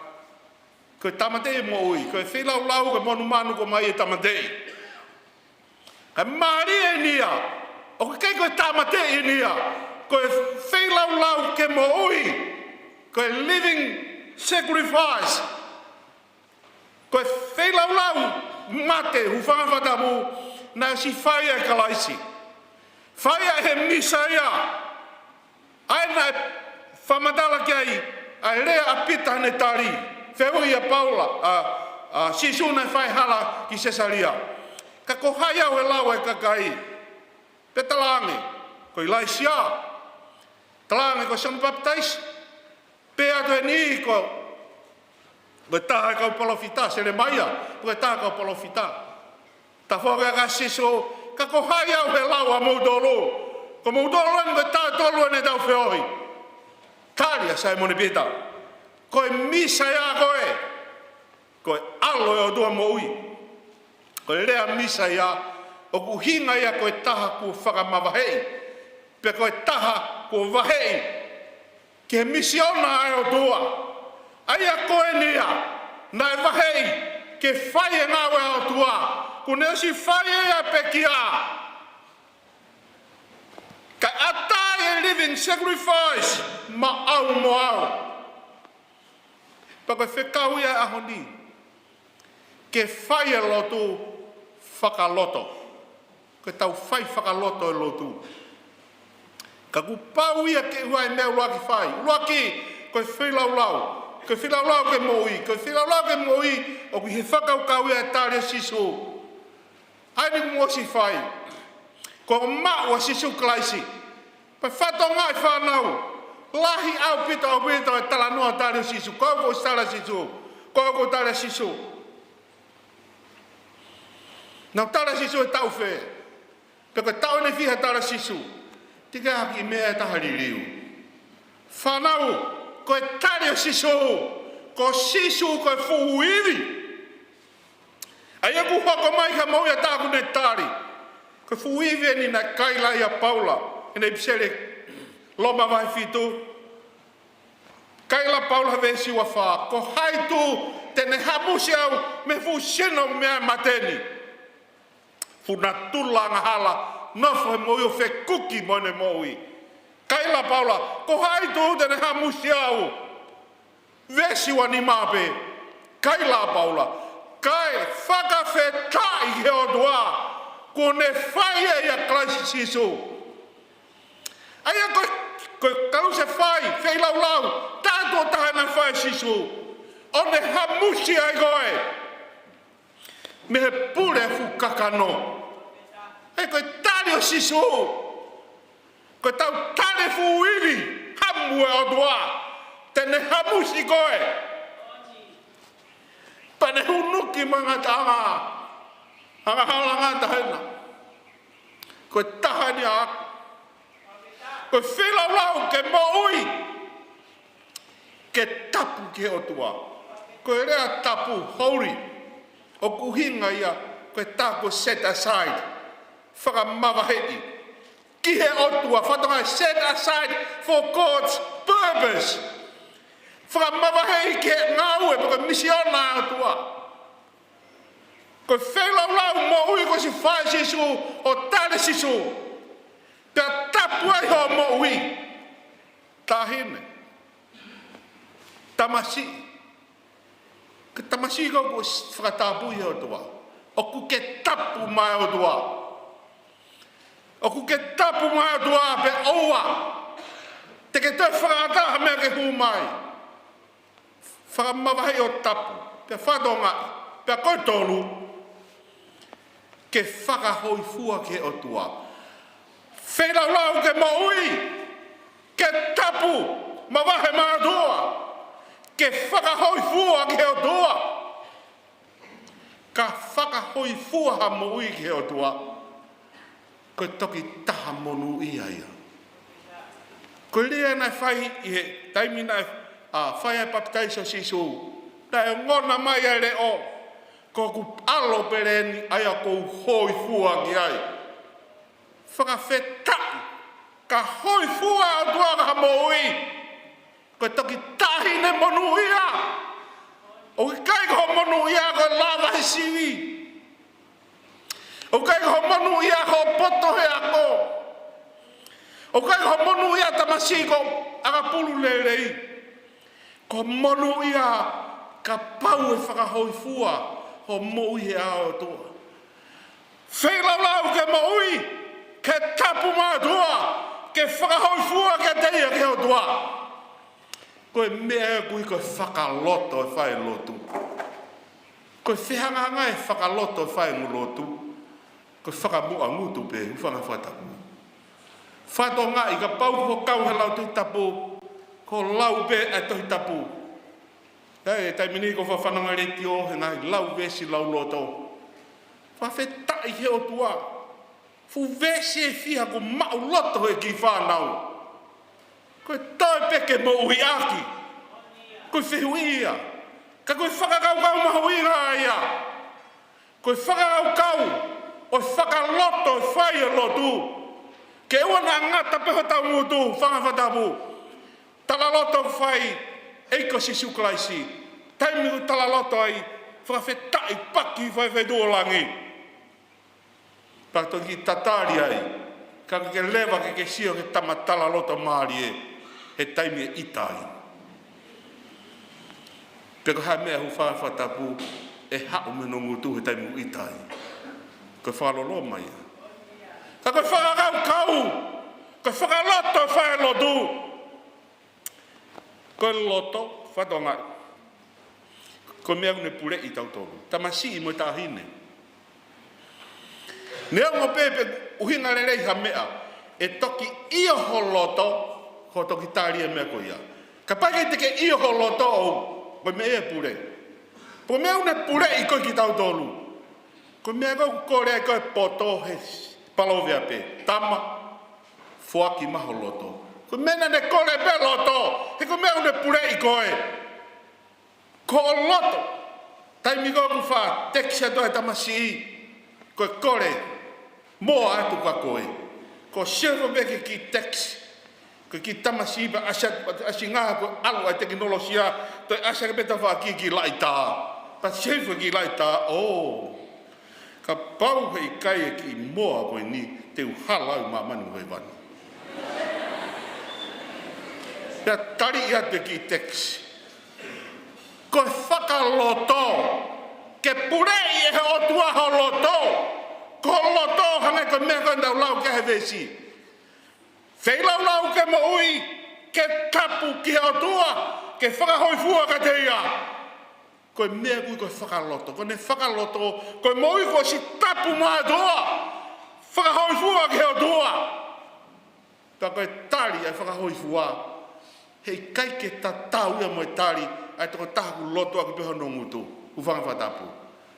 Ko e tāmateʻi e moʻui, ko e feilaulau, ko e monumanu ʻoku ʻomai e tāmateʻi. Kae mālie ʻeni ia, ʻoku ʻikai ko e tāmateʻi ʻeni ia, ko e feilaulau ke moʻui, ko e living sacrifice. Ko e feilaulau mate, hūfanga he fakatapu, naʻe ʻosi fai ʻe Kalaisi. Fai ʻe he Mīsaia. ʻA ia naʻe fakamatala ki ai ʻa e lea ʻa Pita heʻene tali, fehuʻi ʻa Paula, ʻa, ʻa Sīsū naʻe fai hala ki Sesalia. Ka ko hai au he lau ʻa e kakai? Pea talaange ko ʻIlaisiā. Talaange ko Sione Papitaiso. Pehē atu ʻeni ko, ko e taha e kau palōfita, Selemaia, ko e taha e kau palōfita. Tafoki ʻa Sīsū, ka ko hai au he lau ʻamoutolu? Ko moutolu ʻeni ko e taha tolu ʻeni ʻetau feohi. Tali ʻa Saimone Pita, ko e Mīsaia koe. Ko e ʻAlo ʻo e ʻOtua moʻui. Ko e lea Mīsaia, ʻoku ʻuhinga ia ko e taha kuo fakamavaheʻi, pe ko e taha kuo vaheʻi ki he misiona ʻa e ʻOtua. ʻA ia ko eni ia naʻe vaheʻi ke fai e ngāue ʻa e ʻOtua, kuo ne ʻosi fai ʻa e pekia. Kae ʻatā e living sacrifice maʻau mo au. Pea ko e fekau ia ʻo e ʻaho ni, ke fai e lotu fakaloto. Ko ʻetau fai fakaloto e lotu. Ka kuo pau ia ke ʻoua ʻe meʻa ʻuluaki fai. ʻUluaki, ko e feilaulau. Ko e feilaulau ke moʻui. Ko e feilaulau ke moʻui, ʻoku ʻi he fakakaukau ia e tali ʻa Sīsū. ʻA ia ʻoku mou ʻosi fai. Ko e maʻu ʻa Sīsū Kalaisi. Pea fatongia e fānau. Lahi ʻaupito, ʻaupito e talanoa tali ʻa Sīsū. Ko au ʻoku ʻosi tali ʻa Sīsū. Ko au ʻoku tali ʻa Sīsū. Naʻa ku tali ʻa Sīsū he taʻu fē? Pe ko e taʻu ʻeni ʻe fiha tali ʻa Sīsū? Teʻeki ai ha kiʻi meʻa ʻe taha liliu. Fānau, ko e tali ʻa Sīsū. Ko Sīsū ko e fuʻu ivi. ʻA ia ʻoku hoko mai ki he moʻui ʻa e taha ʻoku ne tali. Ko e fuʻu ivi ʻeni naʻe kaila ai ʻa Paula heʻene ʻipiseli Loma vahe fitu. Kaila ʻa Paula he veesi ua fā, ko hai tū te ne hamusi au mei he fuʻu sino mei he mate ni? Fuʻu natula angahala, nofo he moʻui ʻo fekuki mo ʻene moʻui. Kaila ʻa Paula, ko hai tū te ne hamusi au? Veesi ua nima pē, kaila ʻa Paula, kae fakafetaʻi ki he ʻOtua, kuo ne fai ʻe ia ʻa Kalaisi Sīsū. ʻA ia ko e, ko e kalusefai, feilaulau, taha tuʻo taha naʻe fai ʻe Sīsū, ʻo ne hamusi ai koe mei he pule fuʻu kakano. ʻA ia ko e tali ʻo Sīsū. Ko ʻetau tali e fuʻu ivi, hamu e ʻOtua te ne hamusi koe. Pea ne hunuki mai ngataʻanga, angahala ngata hena. Ko e taha ʻeni ʻaʻaku. Ko e feilaulau ke moʻui, ke tapu ki he ʻOtua. Ko e lea tapu, holy, ʻoku ʻuhinga ia ko e taha kuo set aside, fakamavaheʻi ki he ʻOtua, fatongia set aside for God's purpose. Fakamavaheʻi ki he ngāue pe ko e misiona ʻa e ʻOtua. Ko e feilaulau moʻui kuo ʻosi fai ʻe Sīsū, ʻo tali ʻe Sīsū, pea tapu ai hoʻo moʻui. Taʻahine, tamasiʻi. Ko e tamasiʻi ko ē kuo fakatapui ʻe he ʻOtua. ʻOku ke tapu maʻa e ʻOtua. ʻOku ke tapu maʻa e ʻOtua pea ʻoua te ke toe fakaʻatā ha meʻa ke hū mai. Fakamavaheʻi ʻo tapu, pea fatongia, pea ko e tolu, ke fakahōifua ki he ʻOtua. Feilaulau ke moʻui, ke tapu, mavahe maʻa e ʻOtua, ke fakahōifua ki he ʻOtua. Ka fakahōifua ha moʻui ki he ʻOtua, ko e toki taha monūʻia ia. Ko e lea naʻe fai ʻi he taimi naʻe, ʻa, fai ai e papitaiso ʻo Sīsū, naʻe ongona mai ʻa e leʻo, ko hoku ʻAlo pele eni, ʻa ia ʻoku ou hōifua ki ai. Fakafetaʻi, ka hōifua e ʻOtua ki ha moʻui, ko e toki taʻahine monūʻia. ʻOku ʻikai ko hoʻo monūʻia ko e lava he sivi. ʻOku ʻikai ko hoʻo monūʻia ko hoʻo poto he ako. ʻOku ʻikai ko hoʻo monūʻia tamasiʻi ko e ʻakapulu lelei. Ko hoʻo monūʻia kapau ʻe fakahōifua hoʻo moʻui he ʻao ʻo e ʻOtua. Feilaulau ke moʻui, ke tapu maʻa e ʻOtua, ke fakahōifua kiate ia ki he ʻOtua. Ko e meʻa ia ʻoku ui ko e fakaloto ʻi he fai e lotu. Ko e fehangahangai e fakaloto ʻi he fai e lotu, ko e fakamuʻa ngutu pē, hūfanga he fakatapu. Fatongia, kapau ko e kau he lau Tohi Tapu, ko e lau pē ʻa e Tohi Tapu. ʻI he taimi ni ko e fakafanongo letiō he ngaahi lau veesi lau loto. Fakafetaʻi ki he ʻOtua. Fuʻu veesi ʻe fiha ʻoku maʻuloto he kiʻi fānau. Ko e toe pē ke moʻui ʻaki. Ko e fehuʻi ia. Ka ko e fakakaukau mahuʻinga ia. Ko e fakakaukau ʻo e fakaloto ʻi he fai e lotu. Ke ʻoua naʻa ngata pē hotau ngutu, hūfanga he fakatapu. Talaloto fai ʻe he ʻEiki ko Sīsū Kalaisi. Taimi ʻoku talaloto ai, fakafetaʻi paki fai fai tuʻo langi. Pea toki tatali ai, ka ke leva ke ke sio ki he tama talaloto mālie he taimi ʻe ʻita ai. Pe ko e hā e meʻa, hūfanga he fakatapu, ʻe haʻu mei hono ngutu he taimi ʻoku ʻita ai. Ko e fakaloloma ia. Ka ko e fakakaukau, ko e fakaloto ʻi he fai e lotu. Ko e loto, fatongia, ko e meʻa ʻoku ne puleʻi kitautolu. Tamasiʻi mo e taʻahine. Neongo pē pe ʻuhinga lelei ha meʻa, ʻe toki ʻio ho loto, ko e toki tali e meʻa ko ia. Kapau ʻe ʻikai te ke ʻio ho loto ʻoʻou, ko e meʻa ia ʻe pule. Ko e meʻa ʻoku ne puleʻi ko ē kitautolu. Ko e meʻa ko ē ʻoku kole ai ko ē poto he Palōveape. Tama, foaki mai ho loto. Ko e meʻa naʻa ne kole pē loto, he ko e meʻa ʻoku ne puleʻi koe. Ko hoʻo loto, taimi ko ē ʻoku faʻa tekisi atu ai e tamasiʻi, ko e kole, moa atu kia koe. Ko e sio hifo pē ki he kiʻi tekisi, ko e kiʻi tamasiʻi pea ʻasi atu, ʻasi ngā ko e ʻalu ʻa e tekinolosia, toe ʻasi hake pē tafaʻaki ki he laʻitā. Pea sio hifo ki he laʻitā, ʻō. Kapau heʻikai e kiʻi moa ko eni, te u hala au ʻi māmani mo hēvani. Pea tali atu e kiʻi tekisi. Ko e fakaloto, ke puleʻi ʻe he ʻOtua ho loto. Ko ho loto, hangē ko e meʻa ko ē naʻa ku lau ki ai he veesi. Feilaulau ke moʻui, ke tapu ki he ʻOtua, ke fakahōifua kiate ia. Ko e meʻa ʻoku ui ko e fakaloto. Ko ʻene fakaloto, ko e moʻui kuo ʻosi tapu maʻa e ʻOtua. Fakahōifua ki he ʻOtua. Pea ko e tali ʻa e fakahōifua, heʻikai ke tatau ia mo e tali ʻa e tokotaha ʻoku lotu ʻaki pē hono ngutu, hūfanga he fakatapu.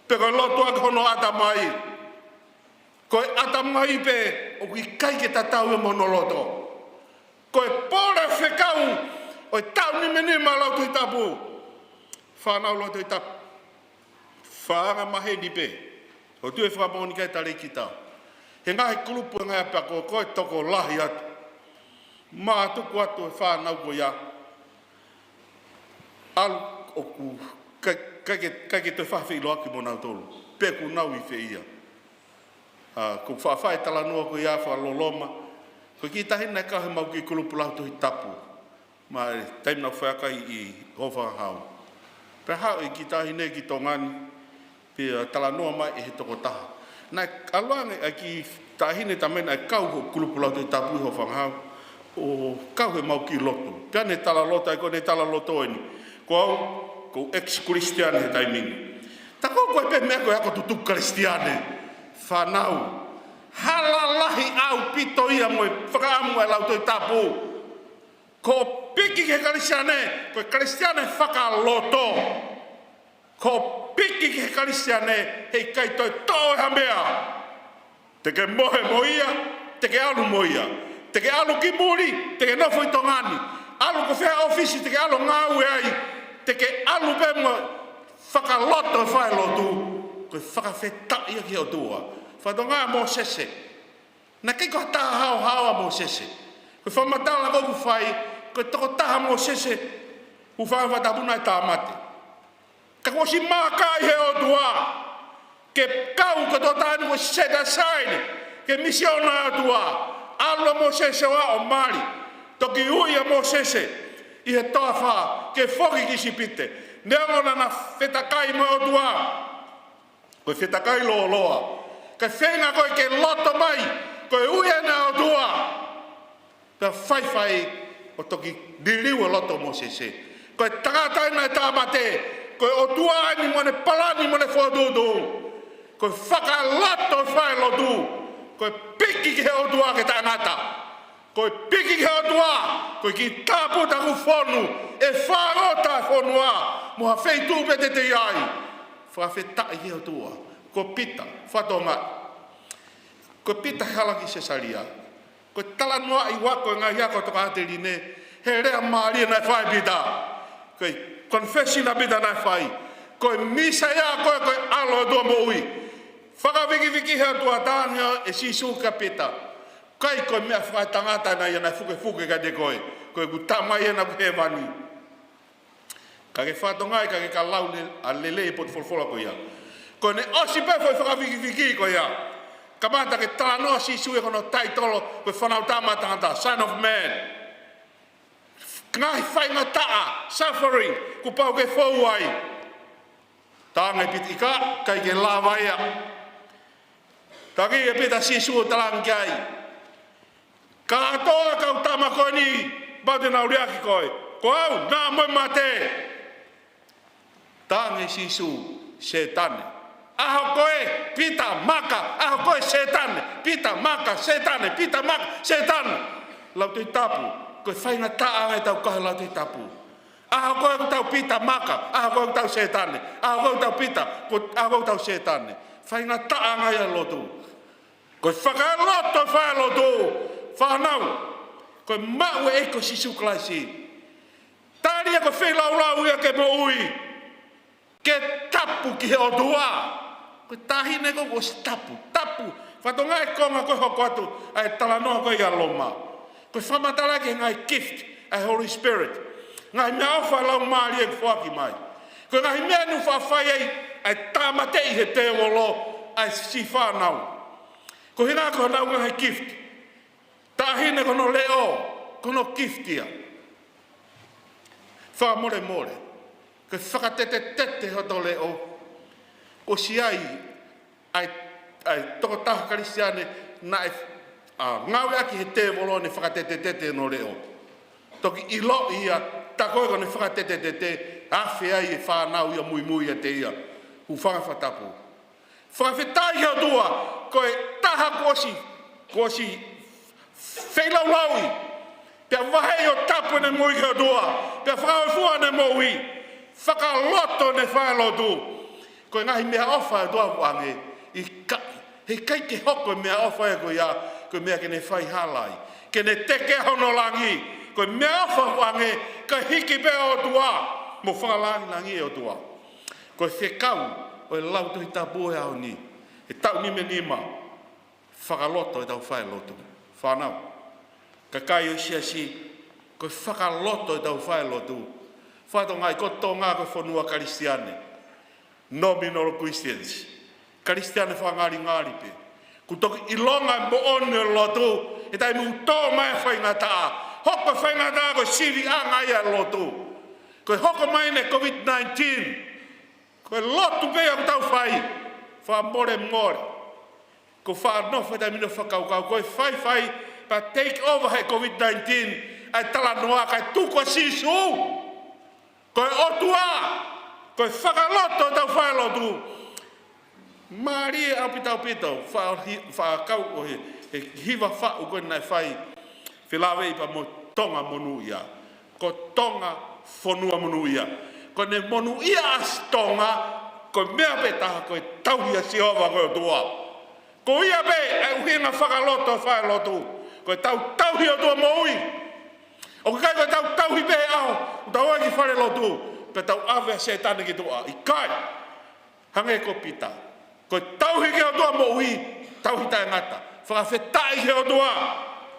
Pe ko e lotu ʻaki hono ʻatamai. Ko e ʻatamai pē ʻoku ʻikai ke tatau ia mo hono loto. Ko e pole fekau ʻo e taʻu nimanima lau Tohi Tapu. Fānau lau Tohi Tapu. Fānau maheni pē. ʻOku ou tui ʻe fakamoʻoni ki ai e talēkita. He ngaahi kulupu, he ngaahi ʻapiako, ko e tokolahi atu. Mātuku atu e fānau ko ia. ʻAlu ʻoku ʻikai, ʻikai ke, ʻikai ke toe fai ha feʻiloaki mo nautolu. Pe ʻoku nau ʻi fē ia. ʻA, ʻoku ou faʻa fai e talanoa ko ia fakaloloma. Ko e kiʻi taʻahine naʻe kau he mau kiʻi kulupu lau Tohi Tapu. Mai taimi naʻa ku faiako ai ʻi Houʻeiki Vahau, pea haʻu e kiʻi taʻahine ki Tonga ni, pea talanoa mai ʻe he tokotaha. Naʻe ʻalu ange ʻa e kiʻi taʻahine taimi naʻe kau ho kulupu Lautohi Tapu ʻi Houʻeiki Vahau, ʻo kau he mau kiʻi lotu. Pea ne talaloto ai, ko ʻene talaloto eni: Ko au, ko e ex-Christian he taimi ni. Tā ko e pē meʻa ko e ako tutuku Kalisitiane, fānau. Hala lahi ʻaupito ia mo e fakaʻamu ʻa e Lautohi Tapu. Ko e piki ki he Kalisitiane, ko e Kalisitiane fakaloto. Ko e piki ki he Kalisitiane, heʻikai toe toʻo ha meʻa. Te ke mohe mo ia, te ke ʻalu mo ia. Te ke ʻalu ki muli, te ke nofo ʻi Tonga ni. ʻAlu ko fē ha ʻōfisi te ke ʻalu ngāue ai, te ke ʻalu pē mo e fakaloto e fai lotu. Ko e fakafetaʻi ia ki he ʻOtua. Fakatonga, Mōsese. Naʻe ʻikai ko ha taha haohaoa Mōsese. Ko e fakamatala ko ē ʻoku fai, ko e tokotaha Mōsese, ʻoku fai fakatapu naʻe tāmate. Ka kuo ʻosi mākaʻi ʻe he ʻOtua ke kau ko e tokotaha ni, kuo set aside ke misiona ʻa e ʻOtua. ʻAlu ʻa Mōsese ʻo aʻu ʻo mali. Toki ui ʻa Mōsese ʻi he toafa ke foki ki Sipite. Neongo naʻa na fetakai mo e ʻOtua, ko e fetakai lōloa. Ka feinga ko ē ke loto mai ko e ui ʻena ʻa e ʻOtua. Pea faifai ʻo toki liliu e loto ʻo Mōsese. Ko e tangata eni naʻe tāmate, ko e ʻOtua eni mo ʻene palani mo ʻene fokotuʻutuʻu. Ko e fakaloto e fai lotu. Ko e piki ki he ʻOtua ki he taʻengata. Ko e piki ki he ʻOtua, ko e kiʻi tāputa kuo fonu, ʻe fāgota e fonua, mo ha feituʻu pē te te ʻi ai. Fakafetaʻi ki he ʻOtua. Ko Pita, fakatonga. Ko Pita he hala ki Sesalia. Ko e talanoaʻi ʻe he ako e ngaahi ako tokāteline, he lea mālie naʻe fai ʻe Pita. Ko e confession ʻa Pita naʻe fai. Ko e Mīsaia koe, ko e ʻAlo ʻo e ʻOtua moʻui. Fakavikiviki he ʻOtua, talaange ʻe Sīsū kia Pita: ʻIkai ko e meʻa fakaetangata ena ia naʻe fukefuke kiate koe. Ko ʻeku Tamai ena ʻoku ʻi hēvani. Ka ke fakatonga, ka ke ka lau le-, ʻa lelei e potu folofola ko ia. Ko ʻene ʻosi pē foʻi fakavikiviki ko ia, kamata ke talanoa Sīsū ʻi hono taitolo ko e Fānautama ʻa Tangata, Son of Man. Ngaahi faingataʻa, suffering, kuo pau ke fou ai. Talaange ʻe Pita ʻikai, ʻikai ke lava ia. Taki ʻe Pita Sīsū ʻo talaange ki ai: Kātoa e kau tama ko eni, pau te nau liʻaki koe. Ko au, naʻa mo e mate. Talaange ʻe Sīsū: Sētane. ʻAho ko ē, Pita, maka, ʻaho ko ē, Sētane, Pita, maka, Sētane, Pita, maka, Sētane. Lautohi Tapu, ko e faingataʻa ange ʻetau kau he Lautohi Tapu. ʻAho ko ē ʻoku tau Pita, maka, ʻaho ko ē ʻoku tau Sētane, ʻaho ko ē ʻoku tau Pita, ko, ʻaho ko ē ʻoku tau Sētane. Faingataʻa ange ia e lotu. Ko e fakaloto e fai lotu, fānau. Ko e maʻu ʻe he ʻEiki ko Sīsū Kalaisi. Tali ia ko e feilaulau ia ke moʻui. Ke tapu ki he ʻOtua. Ko e taʻahine ko ē kuo ʻosi tapu, tapu. Fakatonga, e konga ko ē hoko atu ʻa e talanoa ko ē ʻia Loma. Ko e fakamatala ki he ngaahi gift ʻa e Holy Spirit. Ngaahi meʻaʻofa ʻa e Laumālie kuo foaki mai. Ko e ngaahi meʻa naʻe faʻa fai ai ʻa e tāmateʻi ʻe he tēvolo ʻa e siʻi fānau. Ko e ʻuhinga ko honau ngaahi gift. Taʻahine ko hono leʻo, ko hono gift ia. Fakamolemole, ke fakatetetete hoto leʻo. ʻOsi ʻi ai ʻa e, ʻa e tokotaha Kalisitiane naʻe, ʻa, ngāueʻaki ʻe he tēvolo ʻene fakatetetete hono leʻo. Toki ʻiloʻi ia, tā ko ē ko ʻene fakatetetete, afe ai e fānau ia, muimui ʻiate ia. Hūfanga he fakatapu. Fakafetaʻi ki he ʻOtua, ko e taha kuo ʻosi, kuo ʻosi feilaulauʻi, pea vaheʻi ʻo tapu ʻene moʻui ki he ʻOtua, pea fakahōifua ʻene moʻui, fakaloto ʻene fai lotu. Ko e ngaahi meʻaʻofa ʻa e ʻOtua ʻoku ʻange, ʻikai, heʻikai ke hoko e meʻaʻofa ia ko ia ko e meʻa ke ne faihala ai, ke ne teke hono langi. Ko e meʻaʻofa ʻoku ʻange, kae hiki pē ʻa e ʻOtua, mo fakalāngilangiʻi e ʻOtua. Ko e fekau ʻo e Lautohi Tapu he ʻaho ni, he taʻu nima nima, fakaloto ʻetau fai lotu. Fānau, kakai ʻo e siasi, ko e fakaloto ʻetau fai lotu. Fakatonga, ko Tonga ko e fonua Kalisitiane, nominal Christians, Kalisitiane fakangalingali pē. Kuo toki ʻilonga e moʻoni ʻo e lotu he taimi ʻoku tō mai e faingataʻa, Hoko e faingataʻa ko e siviʻanga ia e lotu. Ko e hoko mai ʻeni e COVID nineteen, ko e lotu pē ʻoku tau fai. Fakamolemole. Ko e faʻa nofo he taimi ni ʻo fakakaukau, ko e faifai pea take over he COVID nineteen ʻa e talanoa kae tuku ʻa Sīsū ko e ʻOtua, ko e fakaloto ʻetau fai lotu. Mālie ʻaupito ʻaupito, fa-, hi-, fakakaukau ʻo e, he hiva faʻu ko ē naʻe fai, felāveʻi pea mo Tonga monūʻia. Ko Tonga fonua monūʻia. Ko ʻene monūʻia ʻa Tonga, ko e meʻa pē taha ko e tauhi ʻa Sihova ko e ʻOtua. Ko ia pē ʻa e ʻuhinga fakaloto e fai lotu. Ko ʻetau tauhi ʻOtua moʻui. ʻOku ʻikai ko ʻetau tauhi pē he ʻaho ʻoku tau ō ki fale lotu pea tau ʻave ʻa Sētane ki tuʻa. ʻIkai. Hangē ko Pita. Ko e tauhi ki he ʻOtua moʻui, tauhi taʻengata. Fakafetaʻi ki he ʻOtua.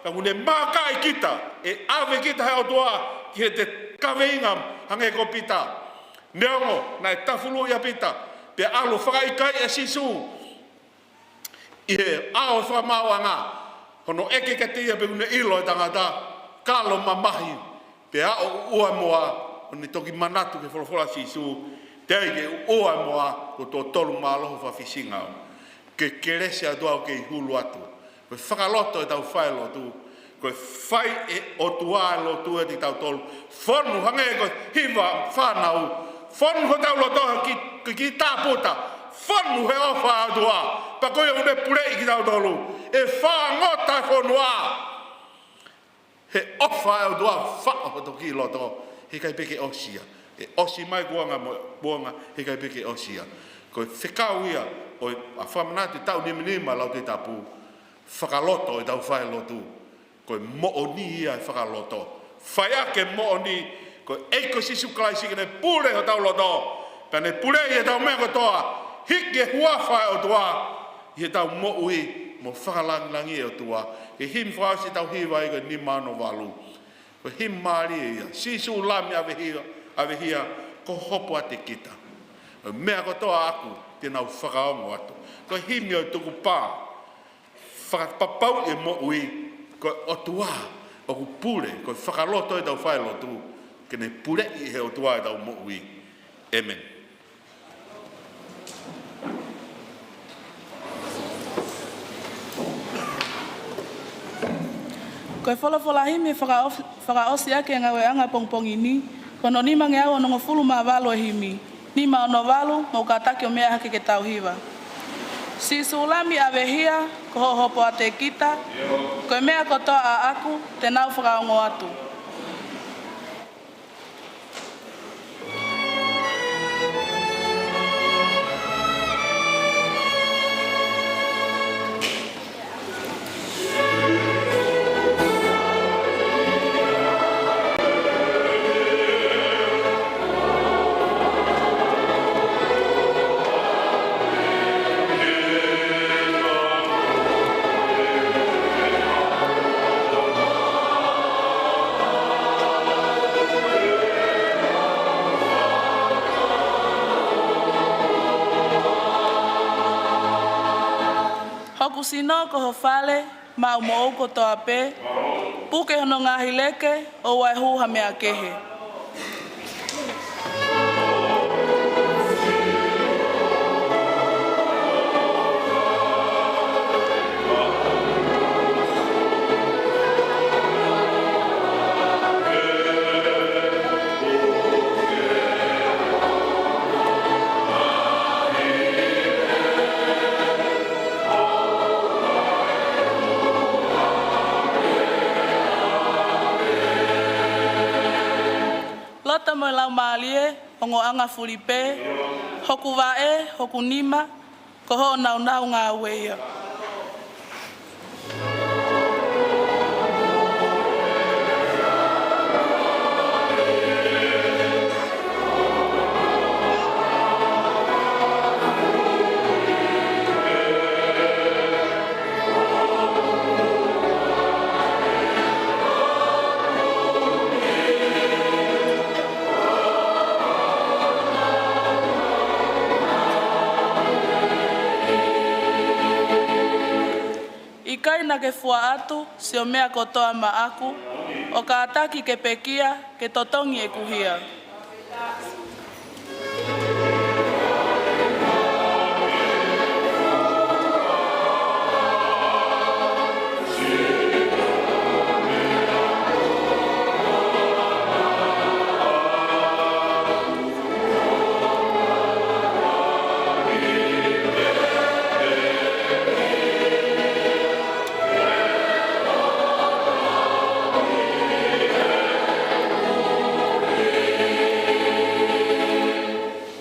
Ka ʻoku ne mākaʻi kita, ʻe ʻave kita he ʻOtua ki heʻete kaveinga hangē ko Pita. Neongo naʻe tafuluʻi ʻa Pita, pea ʻalu ʻo fakaʻikaiʻi ʻa Sīsū ʻi he ʻao ʻo e fakamaauʻanga, hono ʻeke kiate ia pe ʻoku ne ʻilo e tangata, kalo mamahi, pea ʻuʻua e moa, ʻo ne toki manatu ki he folofola ʻa Sīsū, teʻeki ke ʻuʻua e moa, kuo tuʻo tolu mālohi fakafisinga au. Ko e kelesi ʻa e ʻOtua ʻoku kei hulu atu. Ko e fakaloto ʻetau fai lotu, ko e fai ʻe he ʻOtua e lotu ʻiate kitautolu. Fonu hangē ko e hiva fānau. Fonu hotau loto ki, ki, ki tāputa. Fonu he ʻofa ʻa e ʻOtua. Pea ko ia ʻoku ne puleʻi kitautolu. ʻE fāngota e fonua. He ʻofa ʻa e ʻOtua faʻo hoto kiʻi loto. Heʻikai pē ke ʻosi ia. ʻE ʻosi mai kuonga mo kuonga, heʻikai pē ke ʻosi ia. Ko e fekau ia ʻo e, ʻa e fakamanatu ʻi he taʻu nimanima ʻo e Lautohi Tapu. Fakaloto ʻetau fai lotu. Ko e moʻoni ia e fakaloto. Fai ʻaki e moʻoni, ko e ʻEiki ko Sīsū Kalaisi ke ne pule hotau loto. Pea ne puleʻi ʻetau meʻa kotoa. Hiki e huafa ʻo e ʻOtua ʻi heʻetau moʻui mo fakalāngilangiʻi e ʻOtua. Ko e himi fakaʻosi ʻetau hiva ʻi he nima ono valu. Ko e himi mālie ia. Sīsū Lami ʻAvehia, ʻAvehia, ko hoʻo hopo ʻiate kita. Ko e meʻa kotoa ʻaʻaku, te nau fakaongo atu. Ko e himi ʻo e tukupā. Fakapapauʻi e moʻui, ko e ʻOtua ʻoku pule, ko e fakaloto ʻetau fai lotu, ke ne puleʻi ʻe he ʻOtua ʻetau moʻui. ʻĒmeni. Ko e folofola himi fakaʻof-, fakaʻosi ʻaki e ngāueʻanga pongipongi ni, ko hono nimangeau onongofulu mā valu e himi. Nima ono valu, mou kātaki ʻo meʻa hake ke tau hiva. Sīsū Lami ʻAvehia, ko hoʻo hopo ʻiate kita, ko e meʻa kotoa ʻaʻaku, te nau fakaongo atu. Hoku sino ko ho fale, maʻu moʻou kotoa pē, puke hono ngaahi leke, ʻoua ʻe hū ha meʻa kehe. Loto mo e laumālie, ongoʻanga fuli pē, hoku vaʻe, hoku nima, ko hoʻo nāunau ngāue ia. ʻIkai naʻa ke fua atu siʻo meʻa kotoa maʻaku, ʻo kātaki ke pekia, ke totongi ʻeku hia.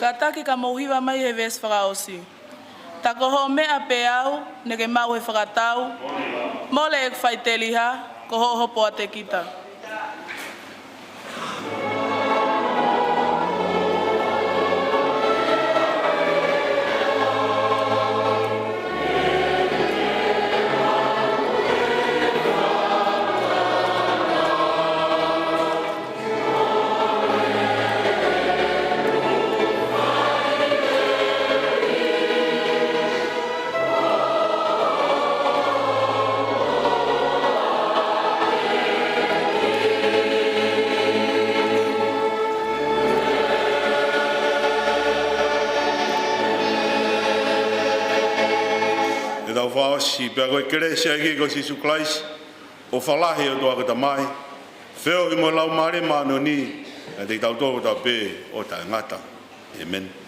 Kātaki ka mou hiva mai he veesi fakaʻosi. Tā ko hoʻo meʻa pē au, neʻe ke maʻu he fakatau. Mole ʻeku faʻiteliha, ko hoʻo hopo ʻa te kita. Ke tau fakaʻosi, pea ko e kelesi ʻa e ʻEiki ko Sīsū Kalaisi, ʻofa lahi ʻa e ʻOtua ko e Tamai, feohi mo e Laumālie Māʻoniʻoni, ʻiate kitautolu kotoa pē ʻo taʻengata. ʻĒmeni.